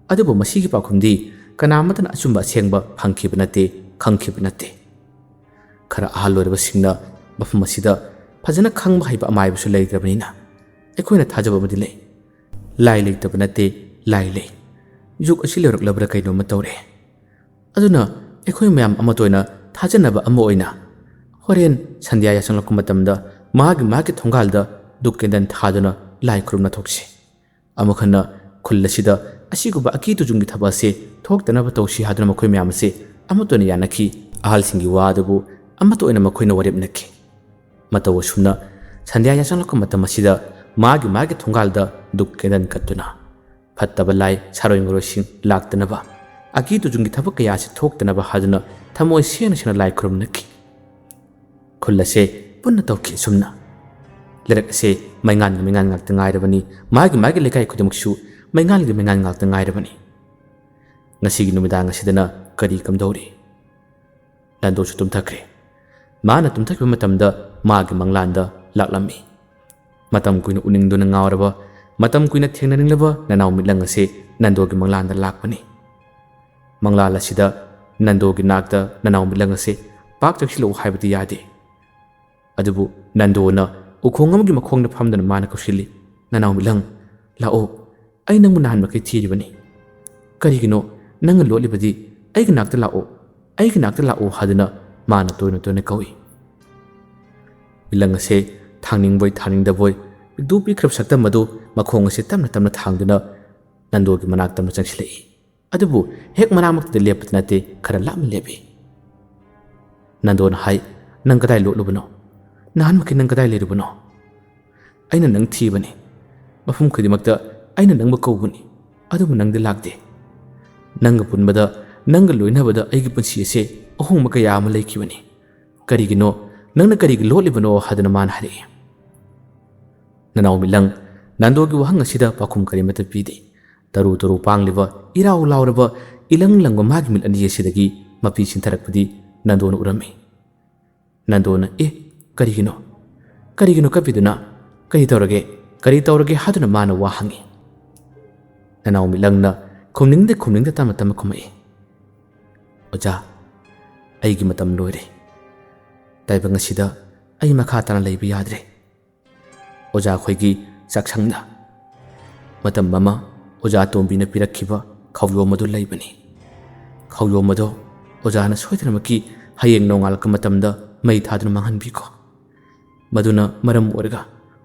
ꯑꯗꯨꯕꯨ ꯃꯁꯤꯒꯤ ꯄꯥꯎꯈꯨꯝꯗꯤ ꯀꯅꯥ ꯑꯃꯠꯇꯅ ꯑꯆꯨꯝꯕ ꯑꯁꯦꯡꯕ ꯐꯪꯈꯤꯕ ꯅꯠꯇꯦ, ꯈꯪꯈꯤꯕ ꯅꯠꯇꯦ꯫ ꯈꯔ ꯑꯍꯜ ꯑꯣꯏꯔꯕꯁꯤꯡꯅ ꯃꯐꯝ ꯑꯁꯤꯗ ꯐꯖꯅ ꯈꯪꯕ ꯍꯩꯕ ꯑꯃꯥꯏꯕꯁꯨ ꯂꯩꯇ꯭ꯔꯕꯅꯤꯅ ꯑꯩꯈꯣꯏꯅ ꯊꯥꯖꯕ ꯑꯃꯗꯤ ꯂꯩ꯫ ꯂꯥꯏ ꯂꯩꯇꯕ ꯅꯠꯇꯦ, ꯂꯥꯏ ꯂꯩ꯫ ꯖꯨꯒ ꯑꯁꯤ ꯂꯣꯏꯔꯛꯂꯕ꯭ꯔꯥ ꯀꯩꯅꯣꯝꯃ ꯇꯧꯔꯦ꯫ ꯑꯗꯨꯅ ꯑꯩꯈꯣꯏ ꯃꯌꯥꯝ ꯑꯃꯠꯇ ꯑꯣꯏꯅ ꯊꯥꯖꯅꯕ ꯑꯃ ꯑꯣꯏꯅ ꯍꯣꯔꯦꯟ ꯁꯟꯙ꯭ꯌꯥ ꯌꯥꯆꯪꯂꯛꯄ ꯃꯇꯝꯗ ꯃꯥꯒꯤ ꯃꯥꯒꯤ ꯊꯣꯡꯒꯥꯜꯗ ꯙꯨꯞ ꯀꯦꯟꯗꯜ ꯊꯥꯗꯨꯅ ꯂꯥꯏ ꯈꯨꯔꯨꯝꯅ ꯊꯣꯛꯁꯤ꯫ ꯑꯃꯨꯛ ꯍꯟꯅ ꯈꯨꯜ ꯑꯁꯤꯗ ꯑꯁꯤꯒꯨꯝꯕ ꯑꯀꯤ ꯇꯨꯖꯨꯡꯒꯤ ꯊꯕꯛ ꯑꯁꯤ ꯊꯣꯛꯇꯅꯕ ꯇꯧꯁꯤ ꯍꯥꯏꯗꯨꯅ ꯃꯈꯣꯏ ꯃꯌꯥꯝ ꯑꯁꯤ ꯑꯃꯠꯇ ꯑꯣꯏꯅ ꯌꯥꯅꯈꯤ꯫ ꯑꯍꯜꯁꯤꯡꯒꯤ ꯋꯥ ꯑꯗꯨꯕꯨ ꯑꯃꯠꯇ ꯑꯣꯏꯅ ꯃꯈꯣꯏꯅ ꯋꯥꯔꯦꯞꯅꯈꯤ꯫ ꯃꯇꯧ ꯑꯁꯨꯝꯅ ꯁꯟꯙ꯭ꯌꯥ ꯌꯥꯆꯪꯂꯛꯄ ꯃꯇꯝ ꯑꯁꯤꯗ ꯃꯥꯒꯤ ꯃꯥꯒꯤ ꯊꯣꯡꯒꯥꯜꯗ ꯙꯨꯞ ꯀꯦꯟꯗꯜ ꯀꯠꯇꯨꯅ, ꯐꯠꯇꯕ ꯂꯥꯏ ꯁꯥꯔꯣꯏ ꯉꯔꯣꯏꯁꯤꯡ ꯂꯥꯛꯇꯅꯕ, ꯑꯀꯤ ꯇꯨꯖꯨꯡꯒꯤ ꯊꯕꯛ ꯀꯌꯥꯁꯤ ꯊꯣꯛꯇꯅꯕ ꯍꯥꯏꯗꯨꯅ ꯊꯃꯣꯏ ꯁꯦꯡꯅ ꯁꯦꯡꯅ ꯂꯥꯏ ꯈꯨꯔꯨꯝꯅꯈꯤ꯫ ꯈꯨꯜ ꯑꯁꯦ ꯄꯨꯟꯅ ꯇꯧꯈꯤ ꯑꯁꯨꯝꯅ꯫ ꯂꯩꯔꯛ ꯑꯁꯦ ꯃꯩꯉꯥꯟꯒꯤ ꯃꯩꯉꯥꯟ ꯉꯥꯛꯇ ꯉꯥꯏꯔꯕꯅꯤ꯫ ꯃꯥꯒꯤ ꯃꯥꯒꯤ ꯂꯩꯀꯥꯏ ꯈꯨꯗꯤꯡꯃꯛꯁꯨ ꯃꯩꯉꯥꯟꯒꯤ ꯃꯩꯉꯥꯟ ꯉꯥꯛꯇ ꯉꯥꯏꯔꯕꯅꯤ꯫ ꯉꯁꯤꯒꯤ ꯅꯨꯃꯤꯗꯥꯡ ꯑꯁꯤꯗꯅ ꯀꯔꯤ ꯀꯝꯗꯧꯔꯤ? ꯅꯟꯗꯣꯁꯨ ꯇꯨꯝꯊꯈ꯭ꯔꯦ꯫ ꯃꯥꯅ ꯇꯨꯝꯊꯈꯤꯕ ꯃꯇꯝꯗ ꯃꯥꯒꯤ ꯃꯪꯂꯥꯟꯗ ꯂꯥꯛꯂꯝꯃꯤ꯫ ꯃꯇꯝ ꯀꯨꯏꯅ ꯎꯅꯤꯡꯗꯨꯅ ꯉꯥꯎꯔꯕ, ꯃꯇꯝ ꯀꯨꯏꯅ ꯊꯦꯡꯅꯅꯤꯡꯂꯕ ꯅꯅꯥꯎ ꯃꯤꯠꯂꯪ ꯑꯁꯤ ꯅꯟꯗꯣꯒꯤ ꯃꯪꯂꯥꯟꯗ ꯂꯥꯛꯄꯅꯤ꯫ ꯃꯪꯂꯥꯟ ꯑꯁꯤꯗ ꯅꯟꯗꯣꯒꯤ ꯅꯥꯛꯇ ꯅꯅꯥꯎ ꯃꯤꯠꯂꯪ ꯑꯁꯤ ꯄꯥꯛ ꯆꯪꯁꯤꯜꯂꯛꯎ ꯍꯥꯏꯕꯗꯤ ꯌꯥꯗꯦ꯫ ꯑꯗꯨꯕꯨ ꯅꯟꯗꯣꯅ ꯎꯈꯣꯡ ꯑꯃꯒꯤ ꯃꯈꯣꯡꯗ ꯐꯝꯗꯨꯅ ꯃꯥꯅ ꯀꯧꯁꯤꯜꯂꯤ, "ꯅꯅꯥꯎ ꯃꯤꯠꯂꯪ, ꯂꯥꯛꯑꯣ, ꯑꯩ ꯅꯪꯕꯨ ꯅꯍꯥꯟ ꯃꯈꯩ ꯊꯤꯔꯤꯕꯅꯤ꯫ ꯀꯔꯤꯒꯤꯅꯣ ꯅꯪꯅ ꯂꯣꯠꯂꯤꯕꯗꯤ? ꯑꯩꯒꯤ ꯅꯥꯛꯇ ꯂꯥꯛꯑꯣ, ꯑꯩꯒꯤ ꯅꯥꯛꯇ ꯂꯥꯛꯑꯣ" ꯍꯥꯏꯗꯨꯅ ꯃꯥꯅ ꯇꯣꯏꯅ ꯇꯣꯏꯅ ꯀꯧꯏ꯫ ꯃꯤꯠꯂꯪ ꯑꯁꯦ ꯊꯥꯡꯅꯤꯡꯕꯣꯏ ꯊꯥꯡꯅꯤꯡꯗꯕꯣꯏ ꯄꯤꯛꯇꯨ ꯄꯤꯛꯈ꯭ꯔꯕ ꯁꯛꯇꯝ ꯑꯗꯨ ꯃꯈꯣꯡ ꯑꯁꯦ ꯇꯞꯅ ꯇꯞꯅ ꯊꯥꯡꯗꯨꯅ ꯅꯟꯗꯣꯒꯤ ꯃꯅꯥꯛꯇ ꯑꯃ ꯆꯪꯁꯤꯜꯂꯛꯏ꯫ ꯑꯗꯨꯕꯨ ꯍꯦꯛ ꯃꯅꯥꯛꯃꯛꯇꯗ ꯂꯦꯞꯄꯗ ꯅꯠꯇꯦ, ꯈꯔ ꯂꯥꯞꯅ ꯂꯦꯞꯄꯤ꯫ ꯅꯟꯗꯣꯅ ꯍꯥꯏ, "ꯅꯪ ꯀꯗꯥꯏ ꯂꯣꯠꯂꯨꯕꯅꯣ? ꯅꯍꯥꯟꯃꯛꯀꯤ ꯅꯪ ꯀꯗꯥꯏ ꯂꯩꯔꯨꯕꯅꯣ? ꯑꯩꯅ ꯅꯪ ꯊꯤꯕꯅꯤ꯫ ꯃꯐꯝ ꯈꯨꯗꯤꯡꯃꯛꯇ ꯑꯩꯅ ꯅꯪꯕꯨ ꯀꯧꯕꯅꯤ, ꯑꯗꯨꯕꯨ ꯅꯪꯗꯤ ꯂꯥꯛꯇꯦ꯫ ꯅꯪꯒ ꯄꯨꯟꯕꯗ, ꯅꯪꯒ ꯂꯣꯏꯅꯕꯗ ꯑꯩꯒꯤ ꯄꯨꯟꯁꯤ ꯑꯁꯦ ꯑꯍꯣꯡꯕ ꯀꯌꯥ ꯑꯃ ꯂꯩꯈꯤꯕꯅꯤ꯫ ꯀꯔꯤꯒꯤꯅꯣ? ꯅꯪꯅ ꯀꯔꯤꯒꯤ ꯂꯣꯠꯂꯤꯕꯅꯣ?" ꯍꯥꯏꯗꯨꯅ ꯃꯥꯅ ꯍꯥꯏꯔꯛꯏ꯫ ꯅꯅꯥꯎ ꯃꯤꯠꯂꯪ ꯅꯟꯗꯣꯒꯤ ꯋꯥꯍꯪ ꯑꯁꯤꯗ ꯄꯥꯎꯈꯨꯝ ꯀꯔꯤꯃꯠꯇ ꯄꯤꯗꯦ꯫ ꯇꯔꯨ ꯇꯔꯨ ꯄꯥꯡꯂꯤꯕ, ꯏꯔꯥꯎ ꯂꯥꯎꯔꯕ, ꯏꯂꯪ ꯂꯪꯕ ꯃꯥꯒꯤ ꯃꯤꯠ ꯑꯅꯤ ꯑꯁꯤꯗꯒꯤ ꯃꯄꯤ ꯁꯤꯟꯊꯔꯛꯄꯗꯤ ꯅꯟꯗꯣꯅ ꯎꯔꯝꯃꯤ꯫ ꯅꯟꯗꯣꯅ, "ꯑꯦ, ꯀꯔꯤꯒꯤꯅꯣ? ꯀꯔꯤꯒꯤꯅꯣ ꯀꯞꯄꯤꯗꯨꯅ? ꯀꯔꯤ ꯇꯧꯔꯒꯦ? ꯀꯔꯤ ꯇꯧꯔꯒꯦ?" ꯍꯥꯏꯗꯨꯅ ꯃꯥꯅ ꯋꯥ ꯍꯪꯉꯤ꯫ ꯅꯅꯥꯎ ꯃꯤꯠꯂꯪꯅ ꯈꯨꯝꯅꯤꯡꯗ ꯈꯨꯝꯅꯤꯡꯗ ꯇꯞꯅ ꯇꯞꯅ ꯈꯨꯝꯃꯛꯏ, "ꯑꯣꯖꯥ, ꯑꯩꯒꯤ ꯃꯇꯝ ꯂꯣꯏꯔꯦ꯫ ꯇꯥꯏꯕꯪ ꯑꯁꯤꯗ ꯑꯩ ꯃꯈꯥ ꯇꯥꯅ ꯂꯩꯕ ꯌꯥꯗ꯭ꯔꯦ꯫ ꯑꯣꯖꯥ ꯑꯩꯈꯣꯏꯒꯤ ꯆꯥꯛꯁꯪꯗ ꯃꯇꯝ ꯑꯃ ꯑꯣꯖꯥ ꯇꯣꯝꯕꯤꯅ ꯄꯤꯔꯛꯈꯤꯕ ꯈꯥꯎꯌꯣꯝ ꯑꯗꯨ ꯂꯩꯕꯅꯤ꯫ ꯈꯥꯎꯌꯣꯝ ꯑꯗꯣ ꯑꯣꯖꯥꯅ ꯁꯣꯏꯗꯅꯃꯛꯀꯤ ꯍꯌꯦꯡ ꯅꯣꯡꯉꯥꯜꯂꯛꯄ ꯃꯇꯝꯗ ꯃꯩ ꯊꯥꯗꯨꯅ ꯃꯥꯡꯍꯟꯕꯤꯈꯣ꯫ ꯃꯗꯨꯅ ꯃꯔꯝ ꯑꯣꯏꯔꯒ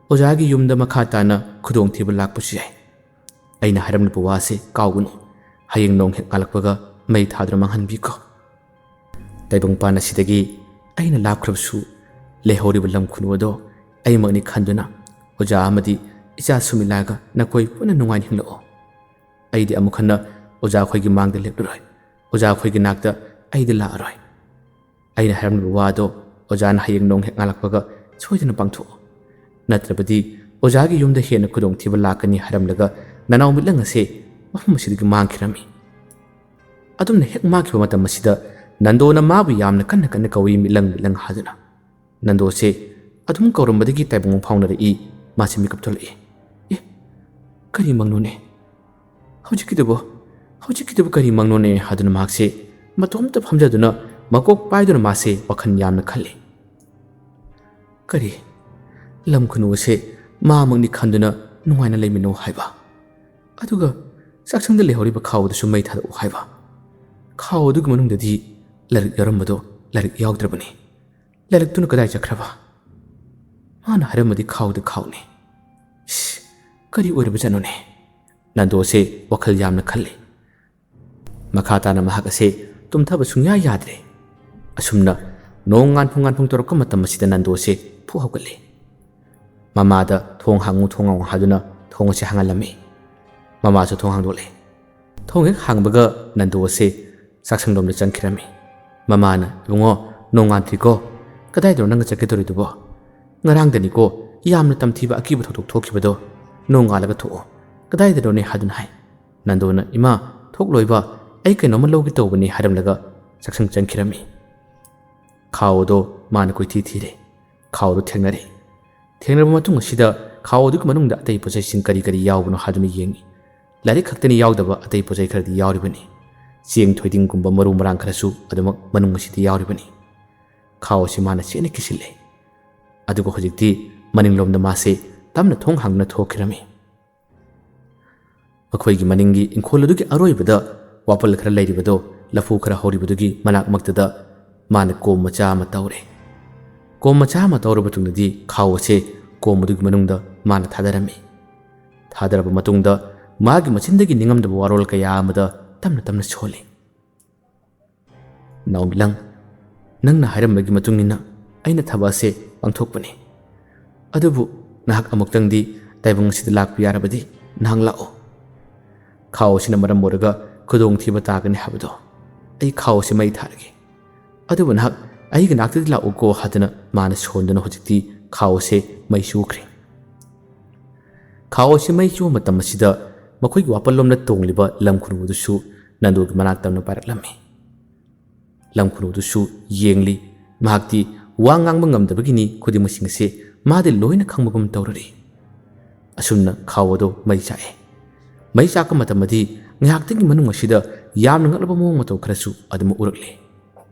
ꯑꯣꯖꯥꯒꯤ ꯌꯨꯝꯗ ꯃꯈꯥ ꯇꯥꯅ ꯈꯨꯗꯣꯡꯊꯤꯕ ꯂꯥꯛꯄꯁꯨ ꯌꯥꯏ꯫ ꯑꯩꯅ ꯍꯥꯏꯔꯝꯂꯤꯕ ꯋꯥꯁꯦ ꯀꯥꯎꯒꯅꯨ꯫ ꯍꯌꯦꯡ ꯅꯣꯡ ꯍꯦꯛ ꯉꯥꯜꯂꯛꯄꯒ ꯃꯩ ꯊꯥꯗꯨꯅ ꯃꯥꯡꯍꯟꯕꯤꯈꯣ꯫ ꯇꯥꯏꯕꯪꯄꯥꯟ ꯑꯁꯤꯗꯒꯤ ꯑꯩꯅ ꯂꯥꯞꯈ꯭ꯔꯕꯁꯨ, ꯂꯩꯍꯧꯔꯤꯕ ꯂꯝ ꯈꯨꯅꯨ ꯑꯗꯣ ꯑꯩꯃꯛꯅꯤ ꯈꯟꯗꯨꯅ ꯑꯣꯖꯥ ꯑꯃꯗꯤ ꯏꯆꯥ ꯁꯨꯃꯤꯂꯥꯒ ꯅꯈꯣꯏ ꯄꯨꯟꯅ ꯅꯨꯡꯉꯥꯏꯅ ꯍꯤꯡꯂꯛꯑꯣ꯫ ꯑꯩꯗꯤ ꯑꯃꯨꯛ ꯍꯟꯅ ꯑꯣꯖꯥ ꯑꯩꯈꯣꯏꯒꯤ ꯃꯥꯡꯗ ꯂꯦꯞꯂꯔꯣꯏ, ꯑꯣꯖꯥ ꯑꯩꯈꯣꯏꯒꯤ ꯅꯥꯛꯇ ꯑꯩꯗꯤ ꯂꯥꯛꯑꯔꯣꯏ꯫ ꯑꯩꯅ ꯍꯥꯏꯔꯝꯂꯤꯕ ꯋꯥꯗꯣ ꯑꯣꯖꯥꯅ ꯍꯌꯦꯡ ꯅꯣꯡ ꯍꯦꯛ ꯉꯥꯜꯂꯛꯄꯒ ꯁꯣꯏꯗꯅ ꯄꯥꯡꯊꯣꯛꯑꯣ, ꯅꯠꯇ꯭ꯔꯕꯗꯤ ꯑꯣꯖꯥꯒꯤ ꯌꯨꯝꯗ ꯍꯦꯟꯅ ꯈꯨꯗꯣꯡꯊꯤꯕ ꯂꯥꯛꯀꯅꯤ ꯍꯥꯏꯔꯝꯂꯒ ꯅꯅꯥꯎ ꯃꯤꯠꯂꯪ ꯑꯁꯦ ꯃꯐꯝ ꯑꯁꯤꯗꯒꯤ ꯃꯥꯡꯈꯤꯔꯝꯃꯤ꯫ ꯑꯗꯨꯝꯅ ꯍꯦꯛ ꯃꯥꯡꯈꯤꯕ ꯃꯇꯝ ꯑꯁꯤꯗ ꯅꯟꯗꯣꯅ ꯃꯥꯕꯨ ꯌꯥꯝꯅ ꯀꯟꯅ ꯀꯟꯅ ꯀꯧꯏ, ꯃꯤꯠꯂꯪ ꯃꯤꯠꯂꯪ ꯍꯥꯗꯨꯅ꯫ ꯅꯟꯗꯣꯁꯦ ꯑꯗꯨꯝ ꯀꯧꯔꯝꯕꯗꯒꯤ ꯇꯥꯏꯕꯪ ꯐꯥꯎꯅꯔꯛꯏ꯫ ꯃꯥꯁꯦ ꯃꯤꯀꯞ ꯊꯣꯛꯂꯛꯏ꯫ "ꯑꯦ, ꯀꯔꯤ ꯃꯪꯅꯣꯅꯦ? ꯍꯧꯖꯤꯛꯀꯤꯗꯨꯕꯨ, ꯍꯧꯖꯤꯛꯀꯤꯗꯨꯕꯨ ꯀꯔꯤ ꯃꯪꯅꯣꯅꯦ?" ꯍꯥꯏꯗꯨꯅ ꯃꯍꯥꯛꯁꯦ ꯃꯇꯣꯝꯇ ꯐꯝꯖꯗꯨꯅ ꯃꯀꯣꯛ ꯄꯥꯏꯗꯨꯅ ꯃꯥꯁꯦ ꯋꯥꯈꯜ ꯌꯥꯝꯅ ꯈꯜꯂꯤ꯫ ꯀꯔꯤ? ꯂꯝ ꯈꯨꯅꯨ ꯑꯁꯦ ꯃꯥꯃꯛꯅꯤ ꯈꯟꯗꯨꯅ ꯅꯨꯡꯉꯥꯏꯅ ꯂꯩꯃꯤꯟꯅꯧ ꯍꯥꯏꯕ? ꯑꯗꯨꯒ ꯆꯥꯛꯁꯪꯗ ꯂꯩꯍꯧꯔꯤꯕ ꯈꯥꯎꯗꯨꯁꯨ ꯃꯩ ꯊꯥꯗꯣꯛꯎ ꯍꯥꯏꯕ? ꯈꯥꯎ ꯑꯗꯨꯒꯤ ꯃꯅꯨꯡꯗꯗꯤ ꯂꯥꯏꯔꯤꯛ ꯌꯥꯎꯔꯝꯕꯗꯣ ꯂꯥꯏꯔꯤꯛ ꯌꯥꯎꯗ꯭ꯔꯕꯅꯤ꯫ ꯂꯥꯏꯔꯤꯛꯇꯨꯅ ꯀꯗꯥꯏ ꯆꯠꯈ꯭ꯔꯕ? ꯃꯥꯅ ꯍꯥꯏꯔꯝꯃꯗꯤ ꯈꯥꯎꯗ ꯈꯥꯎꯅꯤ꯫ ꯏꯁ, ꯀꯔꯤ ꯑꯣꯏꯔꯕꯖꯥꯠꯅꯣꯅꯦ? ꯅꯟꯗꯣꯁꯦ ꯋꯥꯈꯜ ꯌꯥꯝꯅ ꯈꯜꯂꯤ꯫ ꯃꯈꯥ ꯇꯥꯅ ꯃꯍꯥꯛ ꯑꯁꯦ ꯇꯨꯝꯊꯕ ꯁꯨꯡꯌꯥ ꯌꯥꯗ꯭ꯔꯦ꯫ ꯑꯁꯨꯝꯅ ꯅꯣꯡ ꯉꯥꯟꯐꯨꯡ ꯉꯥꯟꯐꯨꯡ ꯇꯧꯔꯛꯄ ꯃꯇꯝ ꯑꯁꯤꯗ ꯅꯟꯗꯣꯁꯦ ꯐꯨ ꯍꯧꯒꯠꯂꯦ꯫ ꯃꯃꯥꯗ "ꯊꯣꯡ ꯍꯥꯡꯉꯨ, ꯊꯣꯡ ꯍꯥꯡꯉꯨ" ꯍꯥꯏꯗꯨꯅ ꯊꯣꯡ ꯑꯁꯦ ꯍꯥꯡꯍꯜꯂꯝꯃꯤ꯫ ꯃꯃꯥꯁꯨ ꯊꯣꯡ ꯍꯥꯡꯗꯣꯛꯂꯦ꯫ ꯊꯣꯡ ꯍꯦꯛ ꯍꯥꯡꯕꯒ ꯅꯟꯗꯣ ꯑꯁꯦ ꯆꯥꯛꯁꯪꯂꯣꯝꯗ ꯆꯪꯈꯤꯔꯝꯃꯤ꯫ ꯃꯃꯥꯅ, "ꯏꯕꯨꯡꯉꯣ, ꯅꯣꯡꯉꯥꯟꯗ꯭ꯔꯤꯀꯣ? ꯀꯗꯥꯏꯗꯅꯣ ꯅꯪꯅ ꯆꯠꯀꯦ ꯇꯧꯔꯤꯗꯨꯕꯣ? ꯉꯔꯥꯡꯗꯅꯤꯀꯣ ꯌꯥꯝꯅ ꯇꯝꯊꯤꯕ ꯑꯀꯤꯕ ꯊꯧꯗꯣꯛ ꯊꯣꯛꯈꯤꯕꯗꯣ꯫ ꯅꯣꯡꯉꯥꯜꯂꯒ ꯊꯣꯛꯑꯣ꯫ ꯀꯗꯥꯏꯗꯅꯣꯅꯦ?" ꯍꯥꯏꯗꯨꯅ ꯍꯥꯏ꯫ ꯅꯟꯗꯣꯅ, "ꯏꯃꯥ, ꯊꯣꯛꯂꯣꯏꯕ, ꯑꯩ ꯀꯩꯅꯣꯝꯃ ꯂꯧꯒꯦ ꯇꯧꯕꯅꯤ" ꯍꯥꯏꯔꯝꯂꯒ ꯆꯥꯛꯁꯪ ꯆꯪꯈꯤꯔꯝꯃꯤ꯫ ꯈꯥꯎ ꯑꯗꯣ ꯃꯥꯅ ꯀꯣꯏꯊꯤ ꯊꯤꯔꯦ꯫ ꯈꯥꯎ ꯑꯗꯨ ꯊꯦꯡꯅꯔꯦ꯫ ꯊꯦꯡꯅꯔꯕ ꯃꯇꯨꯡ ꯑꯁꯤꯗ ꯈꯥꯎ ꯑꯗꯨꯒꯤ ꯃꯅꯨꯡꯗ ꯑꯇꯩ ꯄꯣꯠꯆꯩꯁꯤꯡ ꯀꯔꯤ ꯀꯔꯤ ꯌꯥꯎꯕꯅꯣ ꯍꯥꯏꯗꯨꯅ ꯌꯦꯡꯉꯤ꯫ ꯂꯥꯏꯔꯤꯛ ꯈꯛꯇꯅꯤ ꯌꯥꯎꯗꯕ, ꯑꯇꯩ ꯄꯣꯠꯆꯩ ꯈꯔꯗꯤ ꯌꯥꯎꯔꯤꯕꯅꯤ꯫ ꯆꯦꯡ ꯊꯣꯏꯗꯤꯡꯒꯨꯝꯕ ꯃꯔꯨ ꯃꯔꯥꯡ ꯈꯔꯁꯨ ꯑꯗꯨꯃꯛ ꯃꯅꯨꯡ ꯑꯁꯤꯗ ꯌꯥꯎꯔꯤꯕꯅꯤ꯫ ꯈꯥꯎ ꯑꯁꯤ ꯃꯥꯅ ꯆꯦꯠꯅ ꯀꯤꯁꯤꯜꯂꯦ꯫ ꯑꯗꯨꯒ ꯍꯧꯖꯤꯛꯇꯤ ꯃꯅꯤꯡꯂꯣꯝꯗ ꯃꯥꯁꯦ ꯇꯞꯅ ꯊꯣꯡ ꯍꯥꯡꯗꯨꯅ ꯊꯣꯛꯈꯤꯔꯝꯃꯤ꯫ ꯃꯈꯣꯏꯒꯤ ꯃꯅꯤꯡꯒꯤ ꯏꯪꯈꯣꯜ ꯑꯗꯨꯒꯤ ꯑꯔꯣꯏꯕꯗ ꯋꯥꯄꯜ ꯈꯔ ꯂꯩꯔꯤꯕꯗꯣ, ꯂꯐꯨ ꯈꯔ ꯍꯧꯔꯤꯕꯗꯨꯒꯤ ꯃꯅꯥꯛꯃꯛꯇꯗ ꯃꯥꯅ ꯀꯣꯝ ꯃꯆꯥ ꯑꯃ ꯇꯧꯔꯦ꯫ ꯀꯣꯝ ꯃꯆꯥ ꯑꯃ ꯇꯧꯔꯕ ꯃꯇꯨꯡꯗꯗꯤ ꯈꯥꯎ ꯑꯁꯦ ꯀꯣꯝ ꯑꯗꯨꯒꯤ ꯃꯅꯨꯡꯗ ꯃꯥꯅ ꯊꯥꯗꯔꯝꯃꯤ꯫ ꯊꯥꯗꯔꯕ ꯃꯇꯨꯡꯗ ꯃꯥꯒꯤ ꯃꯆꯤꯟꯗꯒꯤ ꯅꯤꯡꯉꯝꯗꯕ ꯋꯥꯔꯣꯜ ꯀꯌꯥ ꯑꯃꯗ ꯇꯞꯅ ꯇꯞꯅ ꯁꯣꯜꯂꯤ꯫ "ꯅꯥꯎꯃꯤꯠꯂꯪ, ꯅꯪꯅ ꯍꯥꯏꯔꯝꯕꯒꯤ ꯃꯇꯨꯡ ꯏꯟꯅ ꯑꯩꯅ ꯊꯕꯛ ꯑꯁꯦ ꯄꯥꯡꯊꯣꯛꯄꯅꯤ꯫ ꯑꯗꯨꯕꯨ ꯅꯍꯥꯛ ꯑꯃꯨꯛꯇꯪꯗꯤ ꯇꯥꯏꯕꯪ ꯑꯁꯤꯗ ꯂꯥꯛꯄ ꯌꯥꯔꯕꯗꯤ ꯅꯍꯥꯛ ꯂꯥꯛꯑꯣ꯫ ꯈꯥꯎ ꯑꯁꯤꯅ ꯃꯔꯝ ꯑꯣꯏꯔꯒ ꯈꯨꯗꯣꯡꯊꯤꯕ ꯇꯥꯒꯅꯤ ꯍꯥꯏꯕꯗꯣ꯫ ꯑꯩ ꯈꯥꯎ ꯑꯁꯤ ꯃꯩ ꯊꯥꯔꯒꯦ꯫ ꯑꯗꯨꯕꯨ ꯅꯍꯥꯛ ꯑꯩꯒꯤ ꯅꯥꯛꯇꯗꯤ ꯂꯥꯛꯎꯀꯣ ꯍꯥꯏꯗꯨꯅ ꯃꯥꯅ ꯁꯣꯟꯗꯨꯅ ꯍꯧꯖꯤꯛꯇꯤ ꯈꯥꯎ ꯑꯁꯦ ꯃꯩ ꯆꯨꯈ꯭ꯔꯦ꯫ ꯈꯥꯎ ꯑꯁꯤ ꯃꯩ ꯆꯨꯕ ꯃꯇꯝ ꯑꯁꯤꯗ ꯃꯈꯣꯏꯒꯤ ꯋꯥꯄꯜꯂꯣꯝꯗ ꯇꯣꯡꯂꯤꯕ ꯂꯝ ꯈꯨꯅꯨ ꯑꯗꯨꯁꯨ ꯅꯟꯗꯨꯒꯤ ꯃꯅꯥꯛ ꯇꯝꯅ ꯄꯥꯏꯔꯛꯂꯝꯃꯤ꯫ ꯂꯝ ꯈꯨꯅꯨ ꯑꯗꯨꯁꯨ ꯌꯦꯡꯂꯤ꯫ ꯃꯍꯥꯛꯇꯤ ꯋꯥ ꯉꯥꯡꯕ ꯉꯝꯗꯕꯒꯤꯅꯤ ꯈꯨꯗꯤꯡꯃꯛꯁꯤꯡ ꯑꯁꯦ ꯃꯥꯗꯤ ꯂꯣꯏꯅ ꯈꯪꯕꯒꯨꯝ ꯇꯧꯔꯔꯤ꯫ ꯑꯁꯨꯝꯅ ꯈꯥꯎ ꯑꯗꯨ ꯃꯩ ꯆꯥꯛꯑꯦ꯫ ꯃꯩ ꯆꯥꯛꯄ ꯃꯇꯝ ꯑꯗꯤ ꯉꯥꯏꯍꯥꯛꯇꯪꯒꯤ ꯃꯅꯨꯡ ꯑꯁꯤꯗ ꯌꯥꯝꯅ ꯉꯛꯂꯕ ꯃꯑꯣꯡ ꯃꯇꯧ ꯈꯔꯁꯨ ꯑꯗꯨꯃꯛ ꯎꯔꯛꯂꯦ꯫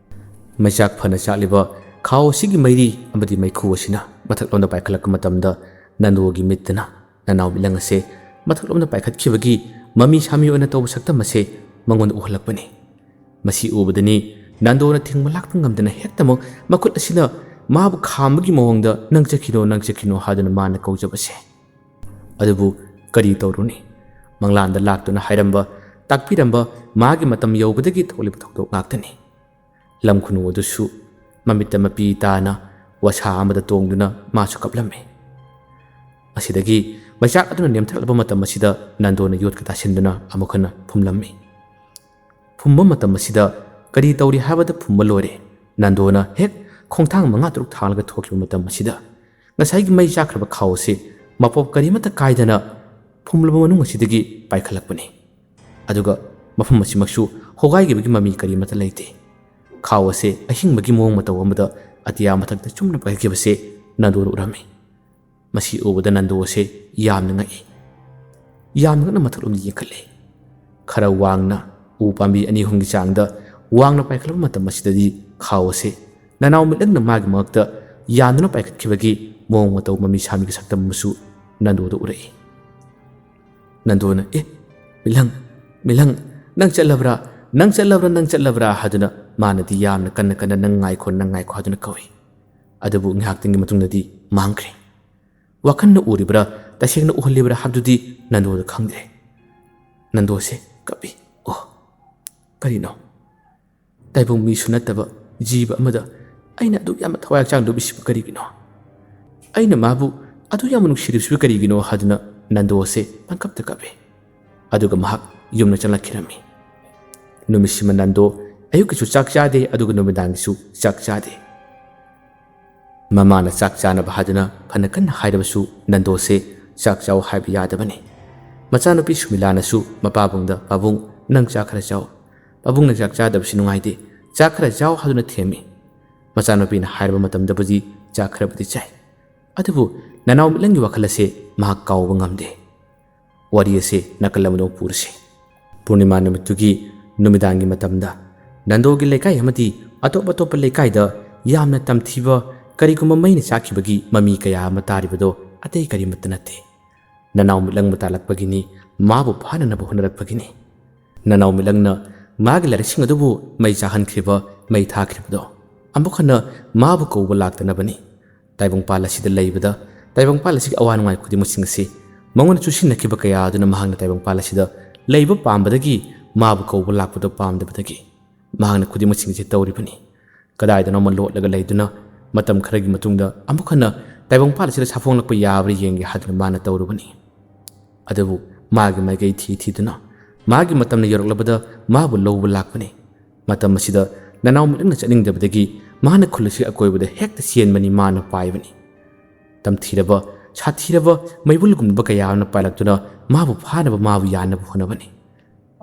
ꯃꯩꯆꯥꯛ ꯐꯅ ꯆꯥꯛꯂꯤꯕ ꯈꯥꯎ ꯑꯁꯤꯒꯤ ꯃꯩꯔꯤ ꯑꯃꯗꯤ ꯃꯩꯈꯨ ꯑꯁꯤꯅ ꯃꯊꯛꯂꯣꯝꯗ ꯄꯥꯏꯈꯠꯂꯛꯄ ꯃꯇꯝꯗ ꯅꯟꯗꯨꯒꯤ ꯃꯤꯠꯇꯅ ꯅꯅꯥꯎ ꯃꯤꯠꯂꯪ ꯑꯁꯦ ꯃꯊꯛꯂꯣꯝꯗ ꯄꯥꯏꯈꯠꯈꯤꯕꯒꯤ ꯃꯃꯤ ꯁꯥꯃꯤ ꯑꯣꯏꯅ ꯇꯧꯕ ꯁꯛꯇꯝ ꯑꯁꯦ ꯃꯉꯣꯟꯗ ꯎꯍꯜꯂꯛꯄꯅꯤ꯫ ꯃꯁꯤ ꯎꯕꯗꯅꯤ ꯅꯟꯗꯣꯅ ꯊꯤꯡꯕ ꯂꯥꯛꯄ ꯉꯝꯗꯅ ꯍꯦꯛꯇꯃꯛ ꯃꯈꯨꯠ ꯑꯁꯤꯅ ꯃꯥꯕꯨ ꯈꯥꯝꯕꯒꯤ ꯃꯑꯣꯡꯗ "ꯅꯪ ꯆꯠꯈꯤꯅꯣ, ꯅꯪ ꯆꯠꯈꯤꯅꯣ" ꯍꯥꯏꯗꯨꯅ ꯃꯥꯅ ꯀꯧꯖꯕꯁꯦ꯫ ꯑꯗꯨꯕꯨ ꯀꯔꯤ ꯇꯧꯔꯨꯅꯤ? ꯃꯪꯂꯥꯟꯗ ꯂꯥꯛꯇꯨꯅ ꯍꯥꯏꯔꯝꯕ, ꯇꯥꯛꯄꯤꯔꯝꯕ ꯃꯥꯒꯤ ꯃꯇꯝ ꯌꯧꯕꯗꯒꯤ ꯊꯣꯛꯂꯤꯕ ꯊꯧꯗꯣꯛ ꯉꯥꯛꯇꯅꯤ꯫ ꯂꯝ ꯈꯨꯅꯨ ꯑꯗꯨꯁꯨ ꯃꯃꯤꯠꯇ ꯃꯄꯤ ꯇꯥꯅ ꯋꯥꯁꯥ ꯑꯃꯗ ꯇꯣꯡꯗꯨꯅ ꯃꯥꯁꯨ ꯀꯞꯂꯝꯃꯤ꯫ ꯑꯁꯤꯗꯒꯤ ꯃꯩꯆꯥꯛ ꯑꯗꯨꯅ ꯅꯦꯝꯊꯔꯛꯂꯕ ꯃꯇꯝ ꯑꯁꯤꯗ ꯅꯟꯗꯣꯅ ꯌꯣꯠꯀ ꯇꯥꯁꯤꯟꯗꯨꯅ ꯑꯃꯨꯛ ꯍꯟꯅ ꯐꯨꯝꯂꯝꯃꯤ꯫ ꯐꯨꯝꯕ ꯃꯇꯝ ꯑꯁꯤꯗ ꯀꯔꯤ ꯇꯧꯔꯤ ꯍꯥꯏꯕꯗ ꯐꯨꯝꯕ ꯂꯣꯏꯔꯦ꯫ ꯅꯟꯗꯣꯅ ꯍꯦꯛ ꯈꯣꯡꯊꯥꯡ ꯃꯉꯥ ꯇꯔꯨꯛ ꯊꯥꯡꯂꯒ ꯊꯣꯛꯈꯤꯕ ꯃꯇꯝ ꯑꯁꯤꯗ ꯉꯁꯥꯏꯒꯤ ꯃꯩ ꯆꯥꯛꯈ꯭ꯔꯕ ꯈꯥꯎ ꯑꯁꯤ ꯃꯄꯣꯞ ꯀꯔꯤꯃꯠꯇ ꯀꯥꯏꯗꯅ ꯐꯨꯝꯂꯕ ꯃꯅꯨꯡ ꯑꯁꯤꯗꯒꯤ ꯄꯥꯏꯈꯠꯂꯛꯄꯅꯤ꯫ ꯑꯗꯨꯒ ꯃꯐꯝ ꯑꯁꯤꯃꯛꯁꯨ ꯍꯣꯒꯥꯏꯈꯤꯕꯒꯤ ꯃꯃꯤ ꯀꯔꯤꯃꯠꯇ ꯂꯩꯇꯦ꯫ ꯈꯥꯎ ꯑꯁꯦ ꯑꯍꯤꯡꯕꯒꯤ ꯃꯑꯣꯡ ꯃꯇꯧ ꯑꯃꯗ ꯑꯇꯤꯌꯥ ꯃꯊꯛꯇ ꯆꯨꯝꯅ ꯄꯥꯏꯈꯠꯈꯤꯕꯁꯦ ꯅꯟꯗꯣꯅ ꯎꯔꯝꯃꯤ꯫ ꯃꯁꯤ ꯎꯕꯗ ꯅꯟꯗꯣ ꯑꯁꯦ ꯌꯥꯝꯅ ꯉꯛꯏ꯫ ꯌꯥꯝꯅ ꯉꯛꯅ ꯃꯊꯛꯂꯣꯝꯗ ꯌꯦꯡꯈꯠꯂꯦ꯫ ꯈꯔ ꯋꯥꯡꯅ, ꯎ ꯄꯥꯝꯕꯤ ꯑꯅꯤ ꯑꯍꯨꯝꯒꯤ ꯆꯥꯡꯗ ꯋꯥꯡꯅ ꯄꯥꯏꯈꯠꯂꯛꯄ ꯃꯇꯝ ꯑꯁꯤꯗꯗꯤ ꯈꯥꯎ ꯑꯁꯦ ꯅꯅꯥꯎ ꯃꯤꯠꯂꯪꯅ ꯃꯥꯒꯤ ꯃꯉꯛꯇ ꯌꯥꯟꯗꯨꯅ ꯄꯥꯏꯈꯠꯈꯤꯕꯒꯤ ꯃꯑꯣꯡ ꯃꯇꯧ ꯃꯃꯤ ꯁꯥꯃꯤꯒꯤ ꯁꯛꯇꯝ ꯑꯃꯁꯨ ꯅꯟꯗꯣꯗ ꯎꯔꯛꯏ꯫ ꯅꯟꯗꯣꯅ, "ꯑꯦ, ꯃꯤꯂꯪ, ꯃꯤꯂꯪ, ꯅꯪ ꯆꯠꯂꯕ꯭ꯔꯥ? ꯅꯪ ꯆꯠꯂꯕ꯭ꯔꯥ? ꯅꯪ ꯆꯠꯂꯕ꯭ꯔꯥ?" ꯍꯥꯏꯗꯨꯅ ꯃꯥꯅꯗꯤ ꯌꯥꯝꯅ ꯀꯟꯅ ꯀꯟꯅ "ꯅꯪ ꯉꯥꯏꯈꯣ, ꯅꯪ ꯉꯥꯏꯈꯣ" ꯍꯥꯏꯗꯨꯅ ꯀꯧꯏ꯫ ꯑꯗꯨꯕꯨ ꯉꯥꯏꯍꯥꯛꯇꯪꯒꯤ ꯃꯇꯨꯡꯗꯗꯤ ꯃꯥꯡꯈ꯭ꯔꯦ꯫ ꯋꯥꯈꯜꯅ ꯎꯔꯤꯕ꯭ꯔꯥ, ꯇꯁꯦꯡꯅ ꯎꯍꯜꯂꯤꯕ꯭ꯔꯥ ꯍꯥꯏꯕꯗꯨꯗꯤ ꯅꯟꯗꯣꯗ ꯈꯪꯗ꯭ꯔꯦ꯫ ꯅꯟꯗꯣꯁꯦ ꯀꯞꯄꯤ꯫ "ꯑꯣ, ꯀꯔꯤꯅꯣ? ꯇꯥꯏꯕꯪ ꯃꯤꯁꯨ ꯅꯠꯇꯕ ꯖꯤꯕ ꯑꯃꯗ "ꯑꯩꯅ ꯑꯗꯨꯛ ꯌꯥꯝꯅ ꯊꯋꯥꯏ ꯍꯛꯆꯥꯡ ꯂꯨꯞꯂꯤꯁꯤꯕꯨ ꯀꯔꯤꯒꯤꯅꯣ? ꯑꯩꯅ ꯃꯥꯕꯨ ꯑꯗꯨꯛ ꯌꯥꯝꯅ ꯅꯨꯡꯁꯤꯔꯤꯕꯁꯤꯕꯨ ꯀꯔꯤꯒꯤꯅꯣ?" ꯍꯥꯏꯗꯨꯅ ꯅꯟꯗꯣ ꯑꯁꯦ ꯄꯪꯀꯞꯇ ꯀꯞꯄꯤ꯫ ꯑꯗꯨꯒ ꯃꯍꯥꯛ ꯌꯨꯝꯗ ꯆꯪꯂꯛꯈꯤꯔꯝꯃꯤ꯫ ꯅꯨꯃꯤꯠꯁꯤꯃ ꯅꯟꯗꯣ ꯑꯌꯨꯛꯀꯤꯁꯨ ꯆꯥꯛ ꯆꯥꯗꯦ, ꯑꯗꯨꯒ ꯅꯨꯃꯤꯗꯥꯡꯒꯤꯁꯨ ꯆꯥꯛ ꯆꯥꯗꯦ꯫ ꯃꯃꯥꯅ ꯆꯥꯛ ꯆꯥꯅꯕ ꯍꯥꯏꯗꯨꯅ ꯐꯅ ꯀꯟꯅ ꯍꯥꯏꯔꯕꯁꯨ ꯅꯟꯗꯣꯁꯦ ꯆꯥꯛ ꯆꯥꯎ ꯍꯥꯏꯕ ꯌꯥꯗꯕꯅꯤ꯫ ꯃꯆꯥꯅꯨꯄꯤ ꯁꯨꯃꯤꯂꯥꯅꯁꯨ ꯃꯄꯥꯕꯨꯡꯗ, "ꯄꯥꯕꯨꯡ, ꯅꯪ ꯆꯥꯛ ꯈꯔ ꯆꯥꯎ꯫ ꯄꯥꯕꯨꯡꯅ ꯆꯥꯛ ꯆꯥꯗꯕꯁꯤ ꯅꯨꯡꯉꯥꯏꯇꯦ꯫ ꯆꯥꯛ ꯈꯔ ꯆꯥꯎ" ꯍꯥꯏꯗꯨꯅ ꯊꯦꯝꯃꯤ꯫ ꯃꯆꯥꯅꯨꯄꯤꯅ ꯍꯥꯏꯔꯕ ꯃꯇꯝꯗꯕꯨꯗꯤ ꯆꯥꯛ ꯈꯔꯕꯨꯗꯤ ꯆꯥꯏ꯫ ꯑꯗꯨꯕꯨ ꯅꯅꯥꯎ ꯃꯤꯠꯂꯪꯒꯤ ꯋꯥꯈꯜ ꯑꯁꯦ ꯃꯍꯥꯛ ꯀꯥꯎꯕ ꯉꯝꯗꯦ꯫ ꯋꯥꯔꯤ ꯑꯁꯦ ꯅꯥꯀꯜ ꯑꯃꯗ ꯑꯃꯨꯛ ꯄꯨꯔꯁꯤ꯫ ꯄꯨꯔꯅꯤꯃꯥ ꯅꯨꯃꯤꯠꯇꯨꯒꯤ ꯅꯨꯃꯤꯗꯥꯡꯒꯤ ꯃꯇꯝꯗ ꯅꯟꯗꯣꯒꯤ ꯂꯩꯀꯥꯏ ꯑꯃꯗꯤ ꯑꯇꯣꯞ ꯑꯇꯣꯞꯄ ꯂꯩꯀꯥꯏꯗ ꯌꯥꯝꯅ ꯇꯝꯊꯤꯕ, ꯀꯔꯤꯒꯨꯝꯕ ꯃꯩꯅ ꯆꯥꯛꯈꯤꯕꯒꯤ ꯃꯃꯤ ꯀꯌꯥ ꯑꯃ ꯇꯥꯔꯤꯕꯗꯣ ꯑꯇꯩ ꯀꯔꯤꯃꯠꯇ ꯅꯠꯇꯦ꯫ ꯅꯅꯥꯎ ꯃꯤꯠꯂꯪꯕꯨ ꯇꯥꯜꯂꯛꯄꯒꯤꯅꯤ, ꯃꯥꯕꯨ ꯐꯥꯅꯅꯕ ꯍꯣꯠꯅꯔꯛꯄꯒꯤꯅꯤ꯫ ꯅꯅꯥꯎ ꯃꯤꯠꯂꯪꯅ ꯃꯥꯒꯤ ꯂꯥꯏꯔꯤꯛꯁꯤꯡ ꯑꯗꯨꯕꯨ ꯃꯩ ꯆꯥꯍꯟꯈ꯭ꯔꯤꯕ, ꯃꯩ ꯊꯥꯈ꯭ꯔꯤꯕꯗꯣ ꯑꯃꯨꯛ ꯍꯟꯅ ꯃꯥꯕꯨ ꯀꯧꯕ ꯂꯥꯛꯇꯅꯕꯅꯤ꯫ ꯇꯥꯏꯕꯪꯄꯥꯜ ꯑꯁꯤꯗ ꯂꯩꯕꯗ ꯇꯥꯏꯕꯪꯄꯥꯜ ꯑꯁꯤꯒꯤ ꯑꯋꯥ ꯅꯨꯡꯉꯥꯏ ꯈꯨꯗꯤꯡꯃꯛꯁꯤꯡ ꯑꯁꯤ ꯃꯉꯣꯟꯗ ꯆꯨꯁꯤꯟꯅꯈꯤꯕ ꯀꯌꯥ ꯑꯗꯨꯅ ꯃꯍꯥꯛꯅ ꯇꯥꯏꯕꯪꯄꯥꯜ ꯑꯁꯤꯗ ꯂꯩꯕ ꯄꯥꯝꯕꯗꯒꯤ ꯃꯥꯕꯨ ꯀꯧꯕ ꯂꯥꯛꯄꯗꯣ ꯄꯥꯝꯗꯕꯗꯒꯤ ꯃꯍꯥꯛꯅ ꯈꯨꯗꯤꯡꯃꯛꯁꯤꯡ ꯑꯁꯤ ꯇꯧꯔꯤꯕꯅꯤ꯫ ꯀꯗꯥꯏꯗꯅꯣꯃ ꯂꯣꯠꯂꯒ ꯂꯩꯗꯨꯅ ꯃꯇꯝ ꯈꯔꯒꯤ ꯃꯇꯨꯡꯗ ꯑꯃꯨꯛ ꯍꯟꯅ ꯇꯥꯏꯕꯪꯄꯥꯜ ꯑꯁꯤꯗ ꯁꯥꯐꯣꯡꯂꯛꯄ ꯌꯥꯕ꯭ꯔꯥ ꯌꯦꯡꯒꯦ ꯍꯥꯏꯗꯨꯅ ꯃꯥꯅ ꯇꯧꯔꯨꯕꯅꯤ꯫ ꯑꯗꯨꯕꯨ ꯃꯥꯒꯤ ꯃꯥꯏꯀꯩ ꯊꯤ ꯊꯤꯗꯨꯅ ꯃꯥꯒꯤ ꯃꯇꯝꯅ ꯌꯧꯔꯛꯂꯕꯗ ꯃꯥꯕꯨ ꯂꯧꯕ ꯂꯥꯛꯄꯅꯤ꯫ ꯃꯇꯝ ꯑꯁꯤꯗ ꯅꯅꯥꯎ ꯃꯤꯠꯂꯪꯅ ꯆꯠꯅꯤꯡꯗꯕꯗꯒꯤ ꯃꯍꯥꯛꯅ ꯈꯨꯜ ꯑꯁꯤꯒꯤ ꯑꯀꯣꯏꯕꯗ ꯍꯦꯛꯇ ꯆꯦꯟꯕꯅꯤ, ꯃꯥꯅ ꯄꯥꯏꯕꯅꯤ꯫ ꯇꯝꯊꯤꯔꯕ, ꯁꯥꯊꯤꯔꯕ ꯃꯩꯕꯨꯜꯒꯨꯝꯂꯕ ꯀꯌꯥ ꯑꯃꯅ ꯄꯥꯏꯂꯛꯇꯨꯅ ꯃꯥꯕꯨ ꯐꯥꯅꯕ, ꯃꯥꯕꯨ ꯌꯥꯟꯅꯕ ꯍꯣꯠꯅꯕꯅꯤ꯫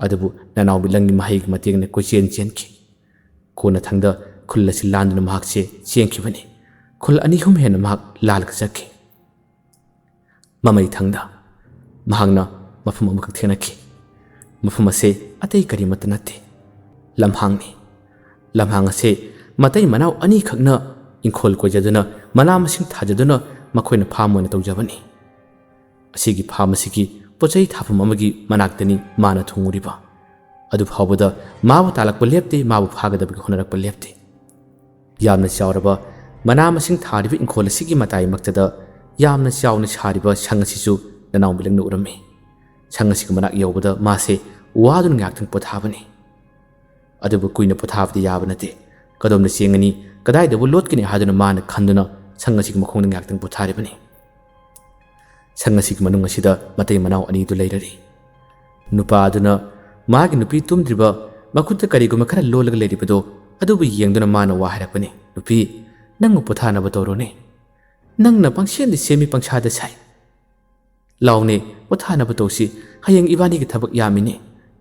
ꯑꯗꯨꯕꯨ ꯅꯅꯥꯎ ꯃꯤꯠꯂꯪꯒꯤ ꯃꯍꯩꯒꯤ ꯃꯇꯦꯡꯅ ꯀꯣꯏꯆꯦꯟ ꯆꯦꯟꯈꯤ꯫ ꯀꯣꯟꯅꯊꯪꯗ ꯈꯨꯜ ꯑꯁꯤ ꯂꯥꯟꯗꯨꯅ ꯃꯍꯥꯛꯁꯦ ꯆꯦꯟꯈꯤꯕꯅꯤ꯫ ꯈꯨꯜ ꯑꯅꯤ ꯑꯍꯨꯝ ꯍꯦꯟꯅ ꯃꯍꯥꯛ ꯂꯥꯜꯂꯒ ꯆꯠꯈꯤ꯫ ꯃꯃꯩ ꯊꯪꯗ ꯃꯍꯥꯛꯅ ꯃꯐꯝ ꯑꯃꯈꯛ ꯊꯦꯡꯅꯈꯤ꯫ ꯃꯐꯝ ꯑꯁꯦ ꯑꯇꯩ ꯀꯔꯤꯃꯠꯇ ꯅꯠꯇꯦ, ꯂꯝꯍꯥꯡꯅꯤ꯫ ꯂꯝꯍꯥꯡ ꯑꯁꯦ ꯃꯇꯩ ꯃꯅꯥꯎ ꯑꯅꯤꯈꯛꯅ ꯏꯪꯈꯣꯜ ꯀꯣꯏꯖꯗꯨꯅ, ꯃꯅꯥ ꯃꯁꯤꯡ ꯊꯥꯖꯗꯨꯅ ꯃꯈꯣꯏꯅ ꯐꯥꯝ ꯑꯣꯏꯅ ꯇꯧꯖꯕꯅꯤ꯫ ꯑꯁꯤꯒꯤ ꯐꯥꯝ ꯑꯁꯤꯒꯤ ꯄꯣꯠꯆꯩ ꯊꯥꯐꯝ ꯑꯃꯒꯤ ꯃꯅꯥꯛꯇꯅꯤ ꯃꯥꯅ ꯊꯨꯡꯉꯨꯔꯤꯕ꯫ ꯑꯗꯨ ꯐꯥꯎꯕꯗ ꯃꯥꯕꯨ ꯇꯥꯜꯂꯛꯄ ꯂꯦꯞꯇꯦ, ꯃꯥꯕꯨ ꯐꯥꯒꯗꯕꯒꯤ ꯍꯣꯠꯅꯔꯛꯄ ꯂꯦꯞꯇꯦ꯫ ꯌꯥꯝꯅ ꯆꯥꯎꯔꯕ ꯃꯅꯥ ꯃꯁꯤꯡ ꯊꯥꯔꯤꯕ ꯏꯪꯈꯣꯜ ꯑꯁꯤꯒꯤ ꯃꯇꯥꯏꯃꯛꯇꯗ ꯌꯥꯝꯅ ꯆꯥꯎꯅ ꯁꯥꯔꯤꯕ ꯁꯪ ꯑꯁꯤꯁꯨ ꯅꯅꯥꯎ ꯃꯤꯠꯂꯪꯅ ꯎꯔꯝꯃꯤ꯫ ꯁꯪ ꯑꯁꯤꯒꯤ ꯃꯅꯥꯛ ꯌꯧꯕꯗ ꯃꯥꯁꯦ ꯋꯥꯗꯨꯅ ꯉꯥꯏꯍꯥꯛꯇꯪ ꯄꯣꯊꯥꯕꯅꯤ꯫ ꯑꯗꯨꯕꯨ ꯀꯨꯏꯅ ꯄꯣꯊꯥꯕꯗꯤ ꯌꯥꯕ ꯅꯠꯇꯦ꯫ ꯀꯗꯣꯝꯗ ꯆꯦꯟꯒꯅꯤ? ꯀꯗꯥꯏꯗꯕꯨ ꯂꯣꯠꯀꯅꯤ ꯍꯥꯏꯗꯨꯅ ꯃꯥꯅ ꯈꯟꯗꯨꯅ ꯁꯪ ꯑꯁꯤꯒꯤ ꯃꯈꯣꯡꯗ ꯉꯥꯏꯍꯥꯛꯇꯪ ꯄꯣꯊꯥꯔꯤꯕꯅꯤ꯫ ꯁꯪ ꯑꯁꯤꯒꯤ ꯃꯅꯨꯡ ꯑꯁꯤꯗ ꯃꯇꯩ ꯃꯅꯥꯎ ꯑꯅꯤꯗꯨ ꯂꯩꯔꯔꯤ꯫ ꯅꯨꯄꯥ ꯑꯗꯨꯅ ꯃꯥꯒꯤ ꯅꯨꯄꯤ ꯇꯨꯝꯗ꯭ꯔꯤꯕ, ꯃꯈꯨꯠꯇ ꯀꯔꯤꯒꯨꯝꯕ ꯈꯔ ꯂꯣꯜꯂꯒ ꯂꯩꯔꯤꯕꯗꯨ ꯑꯗꯨꯕꯨ ꯌꯦꯡꯗꯨꯅ ꯃꯥꯅ ꯋꯥ ꯍꯥꯏꯔꯛꯄꯅꯤ, "ꯅꯨꯄꯤ, ꯅꯪꯕꯨ ꯄꯣꯊꯥꯅꯕ ꯇꯧꯔꯣꯅꯦ꯫ ꯅꯪꯅ ꯄꯪꯁꯦꯝꯗ ꯁꯦꯝꯃꯤ, ꯄꯪꯁꯥꯗ ꯁꯥꯏ꯫ ꯂꯥꯎꯅꯦ, ꯄꯣꯊꯥꯅꯕ ꯇꯧꯁꯤ꯫ ꯍꯌꯦꯡ ꯏꯕꯥꯅꯤꯒꯤ ꯊꯕꯛ ꯌꯥꯝꯃꯤꯅꯦ꯫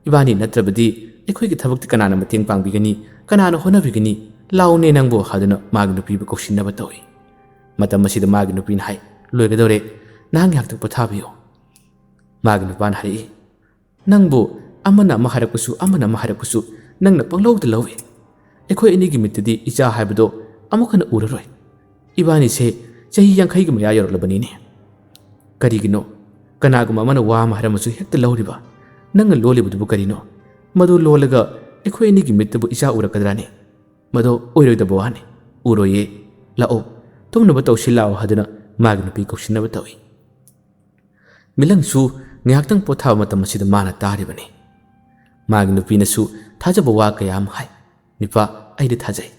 ꯏꯕꯥꯅꯤ ꯅꯠꯇ꯭ꯔꯕꯗꯤ ꯑꯩꯈꯣꯏꯒꯤ ꯊꯕꯛꯇꯤ ꯀꯅꯥꯅ ꯃꯇꯦꯡ ꯄꯥꯡꯕꯤꯒꯅꯤ? ꯀꯅꯥꯅ ꯍꯣꯠꯅꯕꯤꯒꯅꯤ? ꯂꯥꯎꯅꯦ ꯅꯪꯕꯨ" ꯍꯥꯏꯗꯨꯅ ꯃꯥꯒꯤ ꯅꯨꯄꯤꯕꯨ ꯀꯧꯁꯤꯟꯅꯕ ꯇꯧꯏ꯫ ꯃꯇꯝ ꯑꯁꯤꯗ ꯃꯥꯒꯤ ꯅꯨꯄꯤꯅ ꯍꯥꯏ, "ꯂꯣꯏꯒꯗꯧꯔꯦ, ꯅꯍꯥꯛ ꯉꯥꯏꯍꯥꯛꯇꯪ ꯄꯣꯊꯥꯕꯤꯌꯨ"꯫ ꯃꯥꯒꯤ ꯅꯨꯄꯥꯅ ꯍꯥꯏꯔꯛꯏ, "ꯅꯪꯕꯨ ꯑꯃꯅ ꯑꯃ ꯍꯥꯏꯔꯛꯄꯁꯨ, ꯑꯃꯅ ꯑꯃ ꯍꯥꯏꯔꯛꯄꯁꯨ ꯅꯪꯅ ꯄꯪꯂꯧꯗ ꯂꯧꯏ꯫ ꯑꯩꯈꯣꯏ ꯑꯅꯤꯒꯤ ꯃꯤꯠꯇꯗꯤ ꯏꯆꯥ ꯍꯥꯏꯕꯗꯣ ꯑꯃꯨꯛ ꯍꯟꯅ ꯎꯔꯔꯣꯏ꯫ ꯏꯕꯥꯅꯤꯁꯦ ꯆꯍꯤ ꯌꯥꯡꯈꯩꯒꯤ ꯃꯌꯥ ꯌꯧꯔꯛꯂꯕꯅꯤꯅꯦ꯫ ꯀꯔꯤꯒꯤꯅꯣ? ꯀꯅꯥꯒꯨꯝꯕ ꯑꯃꯅ ꯋꯥ ꯑꯃ ꯍꯥꯏꯔꯝꯃꯁꯨ ꯍꯦꯛꯇ ꯂꯧꯔꯤꯕ? ꯅꯪꯅ ꯂꯣꯜꯂꯤꯕꯗꯨꯕꯨ ꯀꯔꯤꯅꯣ? ꯃꯗꯨ ꯂꯣꯜꯂꯒ ꯑꯩꯈꯣꯏ ꯑꯅꯤꯒꯤ ꯃꯤꯠꯇꯕꯨ ꯏꯆꯥ ꯎꯔꯛꯀꯗ꯭ꯔꯥꯅꯦ? ꯃꯗꯣ ꯑꯣꯏꯔꯣꯏꯗꯕ ꯋꯥꯅꯤ꯫ ꯎꯔꯣꯏꯌꯦ꯫ ꯂꯥꯛꯑꯣ, ꯇꯨꯝꯅꯕ ꯇꯧꯁꯤ ꯂꯥꯛꯑꯣ" ꯍꯥꯏꯗꯨꯅ ꯃꯥꯒꯤ ꯅꯨꯄꯤ ꯀꯧꯁꯤꯟꯅꯕ ꯇꯧꯏ꯫ ꯃꯤꯂꯪꯁꯨ ꯉꯥꯏꯍꯥꯛꯇꯪ ꯄꯣꯊꯥꯕ ꯃꯇꯝ ꯑꯁꯤꯗ ꯃꯥꯅ ꯇꯥꯔꯤꯕꯅꯤ꯫ ꯃꯥꯒꯤ ꯅꯨꯄꯤꯅꯁꯨ ꯊꯥꯖꯕ ꯋꯥ ꯀꯌꯥ ꯑꯃ ꯍꯥꯏ꯫ "ꯅꯨꯄꯥ, ꯑꯩꯗꯤ ꯊꯥꯖꯩ꯫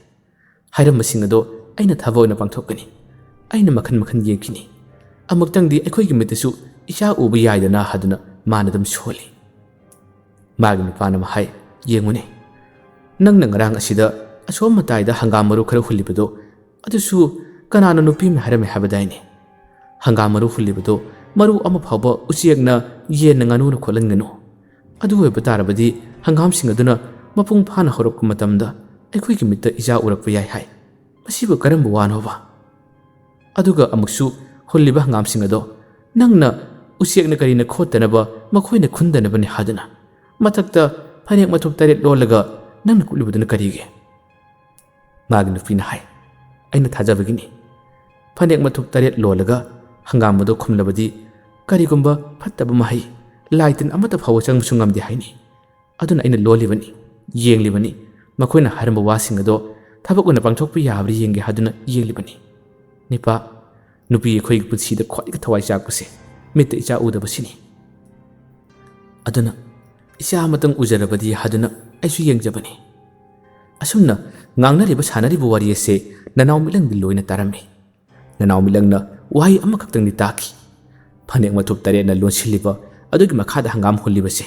ꯍꯥꯏꯔꯝꯕꯁꯤꯡ ꯑꯗꯣ ꯑꯩꯅ ꯊꯕꯛ ꯑꯣꯏꯅ ꯄꯥꯡꯊꯣꯛꯀꯅꯤ꯫ ꯑꯩꯅ ꯃꯈꯟ ꯃꯈꯟ ꯌꯦꯡꯈꯤꯅꯤ꯫ ꯑꯃꯨꯛꯇꯪꯗꯤ ꯑꯩꯈꯣꯏꯒꯤ ꯃꯤꯠꯇꯁꯨ ꯏꯆꯥ ꯎꯕ ꯌꯥꯏꯗꯅ" ꯍꯥꯏꯗꯨꯅ ꯃꯥꯅ ꯑꯗꯨꯝ ꯁꯣꯜꯂꯤ꯫ ꯃꯥꯒꯤ ꯅꯨꯄꯥꯅ ꯑꯃ ꯍꯥꯏ, "ꯌꯦꯡꯉꯨꯅꯦ, ꯅꯪꯅ ꯉꯔꯥꯡ ꯑꯁꯤꯗ ꯑꯁꯣꯝ ꯃꯇꯥꯏꯗ ꯍꯪꯒꯥꯝ ꯃꯔꯨ ꯈꯔ ꯍꯨꯜꯂꯤꯕꯗꯣ, ꯑꯗꯨꯁꯨ ꯀꯅꯥꯅꯣ ꯅꯨꯄꯤ ꯑꯃ ꯍꯥꯏꯔꯝꯃꯦ ꯍꯥꯏꯕꯗꯥꯏꯅꯦ? ꯍꯪꯒꯥꯝ ꯃꯔꯨ ꯍꯨꯜꯂꯤꯕꯗꯣ ꯃꯔꯨ ꯑꯃ ꯐꯥꯎꯕ ꯎꯆꯦꯛꯅ, ꯌꯦꯟꯅ, ꯉꯥꯅꯨꯅ ꯈꯣꯠꯍꯟꯒꯅꯨ꯫ ꯑꯗꯨ ꯑꯣꯏꯕ ꯇꯥꯔꯕꯗꯤ ꯍꯪꯒꯥꯝꯁꯤꯡ ꯑꯗꯨꯅ ꯃꯄꯨꯡ ꯐꯥꯅ ꯍꯧꯔꯛꯄ ꯃꯇꯝꯗ ꯑꯩꯈꯣꯏꯒꯤ ꯃꯤꯠꯇ ꯏꯆꯥ ꯎꯔꯛꯄ ꯌꯥꯏ" ꯍꯥꯏ꯫ ꯃꯁꯤꯕꯨ ꯀꯔꯝꯕ ꯋꯥꯅꯣꯕ? ꯑꯗꯨꯒ ꯑꯃꯨꯛꯁꯨ ꯍꯨꯜꯂꯤꯕ ꯍꯪꯒꯥꯝꯁꯤꯡ ꯑꯗꯣ ꯅꯪꯅ ꯎꯆꯦꯛꯅ ꯀꯔꯤꯅ ꯈꯣꯠꯇꯅꯕ, ꯃꯈꯣꯏꯅ ꯈꯨꯟꯗꯅꯕꯅꯤ ꯍꯥꯏꯗꯨꯅ ꯃꯊꯛꯇ ꯐꯅꯦꯛ ꯃꯊꯨꯞ ꯇꯔꯦꯠ ꯂꯣꯜꯂꯒ ꯅꯪꯅ ꯀꯨꯞꯂꯤꯕꯗꯨꯅ ꯀꯔꯤꯒꯤ? ꯃꯥꯒꯤ ꯅꯨꯄꯤꯅ ꯍꯥꯏ, "ꯑꯩꯅ ꯊꯥꯖꯕꯒꯤꯅꯤ꯫ ꯐꯅꯦꯛ ꯃꯊꯨꯞ ꯇꯔꯦꯠ ꯂꯣꯜꯂꯒ ꯍꯪꯒꯥꯝ ꯑꯗꯨ ꯈꯨꯝꯂꯕꯗꯤ ꯀꯔꯤꯒꯨꯝꯕ ꯐꯠꯇꯕ ꯃꯍꯩ, ꯂꯥꯏ ꯇꯤꯟ ꯑꯃꯠꯇ ꯐꯥꯎꯕ ꯆꯪꯕꯁꯨ ꯉꯝꯗꯦ ꯍꯥꯏꯅꯤ꯫ ꯑꯗꯨꯅ ꯑꯩꯅ ꯂꯣꯜꯂꯤꯕꯅꯤ, ꯌꯦꯡꯂꯤꯕꯅꯤ꯫ ꯃꯈꯣꯏꯅ ꯍꯥꯏꯔꯝꯕ ꯋꯥꯁꯤꯡ ꯑꯗꯣ ꯊꯕꯛ ꯑꯣꯏꯅ ꯄꯥꯡꯊꯣꯛꯄ ꯌꯥꯕ꯭ꯔꯥ ꯌꯦꯡꯒꯦ ꯍꯥꯏꯗꯨꯅ ꯌꯦꯡꯂꯤꯕꯅꯤ꯫ ꯅꯤꯄꯥ, ꯅꯨꯄꯤ ꯑꯩꯈꯣꯏꯒꯤ ꯄꯨꯟꯁꯤꯗ ꯈ꯭ꯋꯥꯏꯗꯒꯤ ꯊꯋꯥꯏ ꯆꯥꯛꯄꯁꯦ ꯃꯤꯠꯇ ꯏꯆꯥ ꯎꯗꯕꯁꯤꯅꯤ꯫ ꯑꯗꯨꯅ ꯏꯆꯥ ꯑꯃꯇꯪ ꯎꯖꯔꯕꯗꯤ ꯍꯥꯏꯗꯨꯅ ꯑꯩꯁꯨ ꯌꯦꯡꯖꯕꯅꯤ꯫ ꯑꯁꯨꯝꯅ ꯉꯥꯡꯅꯔꯤꯕ ꯁꯥꯟꯅꯔꯤꯕ ꯋꯥꯔꯤ ꯑꯁꯦ ꯅꯅꯥꯎ ꯃꯤꯠꯂꯪꯗꯤ ꯂꯣꯏꯅ ꯇꯥꯔꯝꯃꯤ꯫ ꯅꯅꯥꯎ ꯃꯤꯠꯂꯪꯅ ꯋꯥꯍꯩ ꯑꯃꯈꯛꯇꯪꯗꯤ ꯇꯥꯈꯤ꯫ ꯐꯅꯦꯛ ꯃꯊꯨꯞ ꯇꯔꯦꯠꯅ ꯂꯣꯟꯁꯤꯜꯂꯤꯕ ꯑꯗꯨꯒꯤ ꯃꯈꯥꯗ ꯍꯪꯒꯥꯝ ꯍꯨꯜꯂꯤꯕꯁꯦ꯫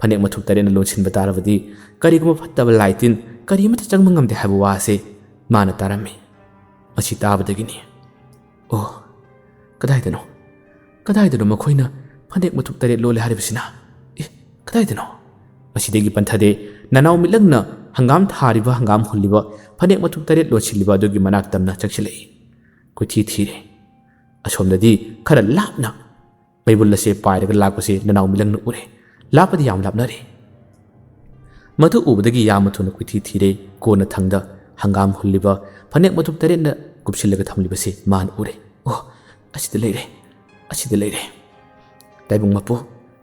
ꯐꯅꯦꯛ ꯃꯊꯨꯞ ꯇꯔꯦꯠꯅ ꯂꯣꯟꯁꯤꯟꯕ ꯇꯥꯔꯕꯗꯤ ꯀꯔꯤꯒꯨꯝꯕ ꯐꯠꯇꯕ ꯂꯥꯏ ꯇꯤꯟ ꯀꯔꯤ ꯑꯃꯠꯇ ꯆꯪꯕ ꯉꯝꯗꯦ ꯍꯥꯏꯕ ꯋꯥ ꯑꯁꯦ ꯃꯥꯅ ꯇꯥꯔꯝꯃꯤ꯫ ꯃꯁꯤ ꯇꯥꯕꯗꯒꯤꯅꯤ꯫ ꯑꯣ, ꯀꯗꯥꯏꯗꯅꯣ? ꯀꯗꯥꯏꯗꯅꯣ ꯃꯈꯣꯏꯅ ꯐꯅꯦꯛ ꯃꯊꯨꯞ ꯇꯔꯦꯠ ꯂꯣꯜꯂꯦ ꯍꯥꯏꯔꯤꯕꯁꯤꯅ? ꯑꯦ, ꯀꯗꯥꯏꯗꯅꯣ? ꯃꯁꯤꯗꯒꯤ ꯄꯟꯊꯗꯦ, ꯅꯅꯥꯎ ꯃꯤꯠꯂꯪꯅ ꯍꯪꯒꯥꯝ ꯊꯥꯔꯤꯕ, ꯍꯪꯒꯥꯝ ꯍꯨꯜꯂꯤꯕ, ꯐꯅꯦꯛ ꯃꯊꯨꯞ ꯇꯔꯦꯠ ꯂꯣꯟꯁꯤꯜꯂꯤꯕ ꯑꯗꯨꯒꯤ ꯃꯅꯥꯛ ꯇꯝꯅ ꯆꯪꯁꯤꯜꯂꯛꯏ꯫ ꯀꯣꯏꯊꯤ ꯊꯤꯔꯦ꯫ ꯑꯁꯣꯝꯗꯗꯤ ꯈꯔ ꯂꯥꯞꯅ ꯃꯩꯕꯨꯜ ꯑꯁꯦ ꯄꯥꯏꯔꯒ ꯂꯥꯛꯄꯁꯦ ꯅꯅꯥꯎ ꯃꯤꯠꯂꯪꯅ ꯎꯔꯦ꯫ ꯂꯥꯞꯄꯗꯤ ꯌꯥꯝ ꯂꯥꯞꯅꯔꯦ꯫ ꯃꯗꯨ ꯎꯕꯗꯒꯤ ꯌꯥꯝꯅ ꯊꯨꯅ ꯀꯣꯏꯊꯤ ꯊꯤꯔꯦ꯫ ꯀꯣꯟꯅ ꯊꯪꯗ ꯍꯪꯒꯥꯝ ꯍꯨꯜꯂꯤꯕ, ꯐꯅꯦꯛ ꯃꯊꯨꯞ ꯇꯔꯦꯠꯅ ꯀꯨꯞꯁꯤꯜꯂꯒ ꯊꯝꯂꯤꯕꯁꯦ ꯃꯥꯅ ꯎꯔꯦ꯫ "ꯑꯣ, ꯑꯁꯤꯗ ꯂꯩꯔꯦ, ꯑꯁꯤꯗ ꯂꯩꯔꯦ꯫ ꯇꯥꯏꯕꯪ ꯃꯄꯨ,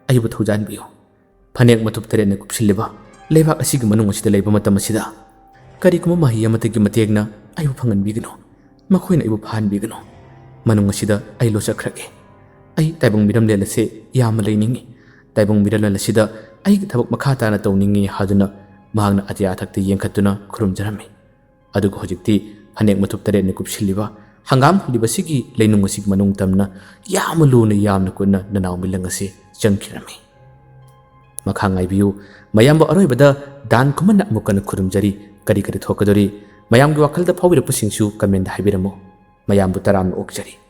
ꯑꯩꯕꯨ ꯊꯧꯖꯥꯟꯕꯤꯌꯨ꯫ ꯐꯅꯦꯛ ꯃꯊꯨꯞ ꯇꯔꯦꯠꯅ ꯀꯨꯞꯁꯤꯜꯂꯤꯕ ꯂꯩꯕꯥꯛ ꯑꯁꯤꯒꯤ ꯃꯅꯨꯡ ꯑꯁꯤꯗ ꯂꯩꯕ ꯃꯇꯝ ꯑꯁꯤꯗ ꯀꯔꯤꯒꯨꯝꯕ ꯃꯍꯩ ꯑꯃꯠꯇꯒꯤ ꯃꯇꯦꯡꯅ ꯑꯩꯕꯨ ꯐꯪꯍꯟꯕꯤꯒꯅꯨ꯫ ꯃꯈꯣꯏꯅ ꯑꯩꯕꯨ ꯐꯥꯍꯟꯕꯤꯒꯅꯨ꯫ ꯃꯅꯨꯡ ꯑꯁꯤꯗ ꯑꯩ ꯂꯣꯠꯆꯈ꯭ꯔꯒꯦ꯫ ꯑꯩ ꯇꯥꯏꯕꯪ ꯃꯤꯔꯝꯂꯦꯟ ꯑꯁꯦ ꯌꯥꯝꯅ ꯂꯩꯅꯤꯡꯏ꯫ ꯇꯥꯏꯕꯪ ꯃꯤꯔꯝꯂꯦꯟ ꯑꯁꯤꯗ ꯑꯩꯒꯤ ꯊꯕꯛ ꯃꯈꯥ ꯇꯥꯅ ꯇꯧꯅꯤꯡꯏ" ꯍꯥꯏꯗꯨꯅ ꯃꯍꯥꯛꯅ ꯑꯇꯤꯌꯥ ꯊꯛꯇ ꯌꯦꯡꯈꯠꯇꯨꯅ ꯈꯨꯔꯨꯝꯖꯔꯝꯃꯤ꯫ ꯑꯗꯨꯒ ꯍꯧꯖꯤꯛꯇꯤ ꯐꯅꯦꯛ ꯃꯊꯨꯞ ꯇꯔꯦꯠꯅ ꯀꯨꯞꯁꯤꯜꯂꯤꯕ, ꯍꯪꯒꯥꯝ ꯍꯨꯜꯂꯤꯕꯁꯤꯒꯤ ꯂꯩꯅꯨꯡ ꯑꯁꯤꯒꯤ ꯃꯅꯨꯡ ꯇꯝꯅ ꯌꯥꯝꯅ ꯂꯨꯅ, ꯌꯥꯝꯅ ꯀꯨꯞꯅ ꯅꯅꯥꯎ ꯃꯤꯠꯂꯪ ꯑꯁꯤ ꯆꯪꯈꯤꯔꯝꯃꯤ꯫ ꯃꯈꯥ ꯉꯥꯏꯕꯤꯌꯨ꯫ ꯃꯌꯥꯝꯕꯨ ꯑꯔꯣꯏꯕꯗ ꯗꯥꯟ ꯈꯨꯃꯟꯅ ꯑꯃꯨꯛ ꯍꯟꯅ ꯈꯨꯔꯨꯝꯖꯔꯤ꯫ ꯀꯔꯤ ꯀꯔꯤ ꯊꯣꯛꯀꯗꯧꯔꯤ? ꯃꯌꯥꯝꯒꯤ ꯋꯥꯈꯜꯗ ꯐꯥꯎꯕꯤꯔꯛꯄꯁꯤꯡꯁꯨ comment ꯍꯥꯏꯕꯤꯔꯝꯃꯨ꯫ ꯃꯌꯥꯝꯕꯨ ꯇꯔꯥꯝꯅ ꯑꯣꯛꯆꯔꯤ꯫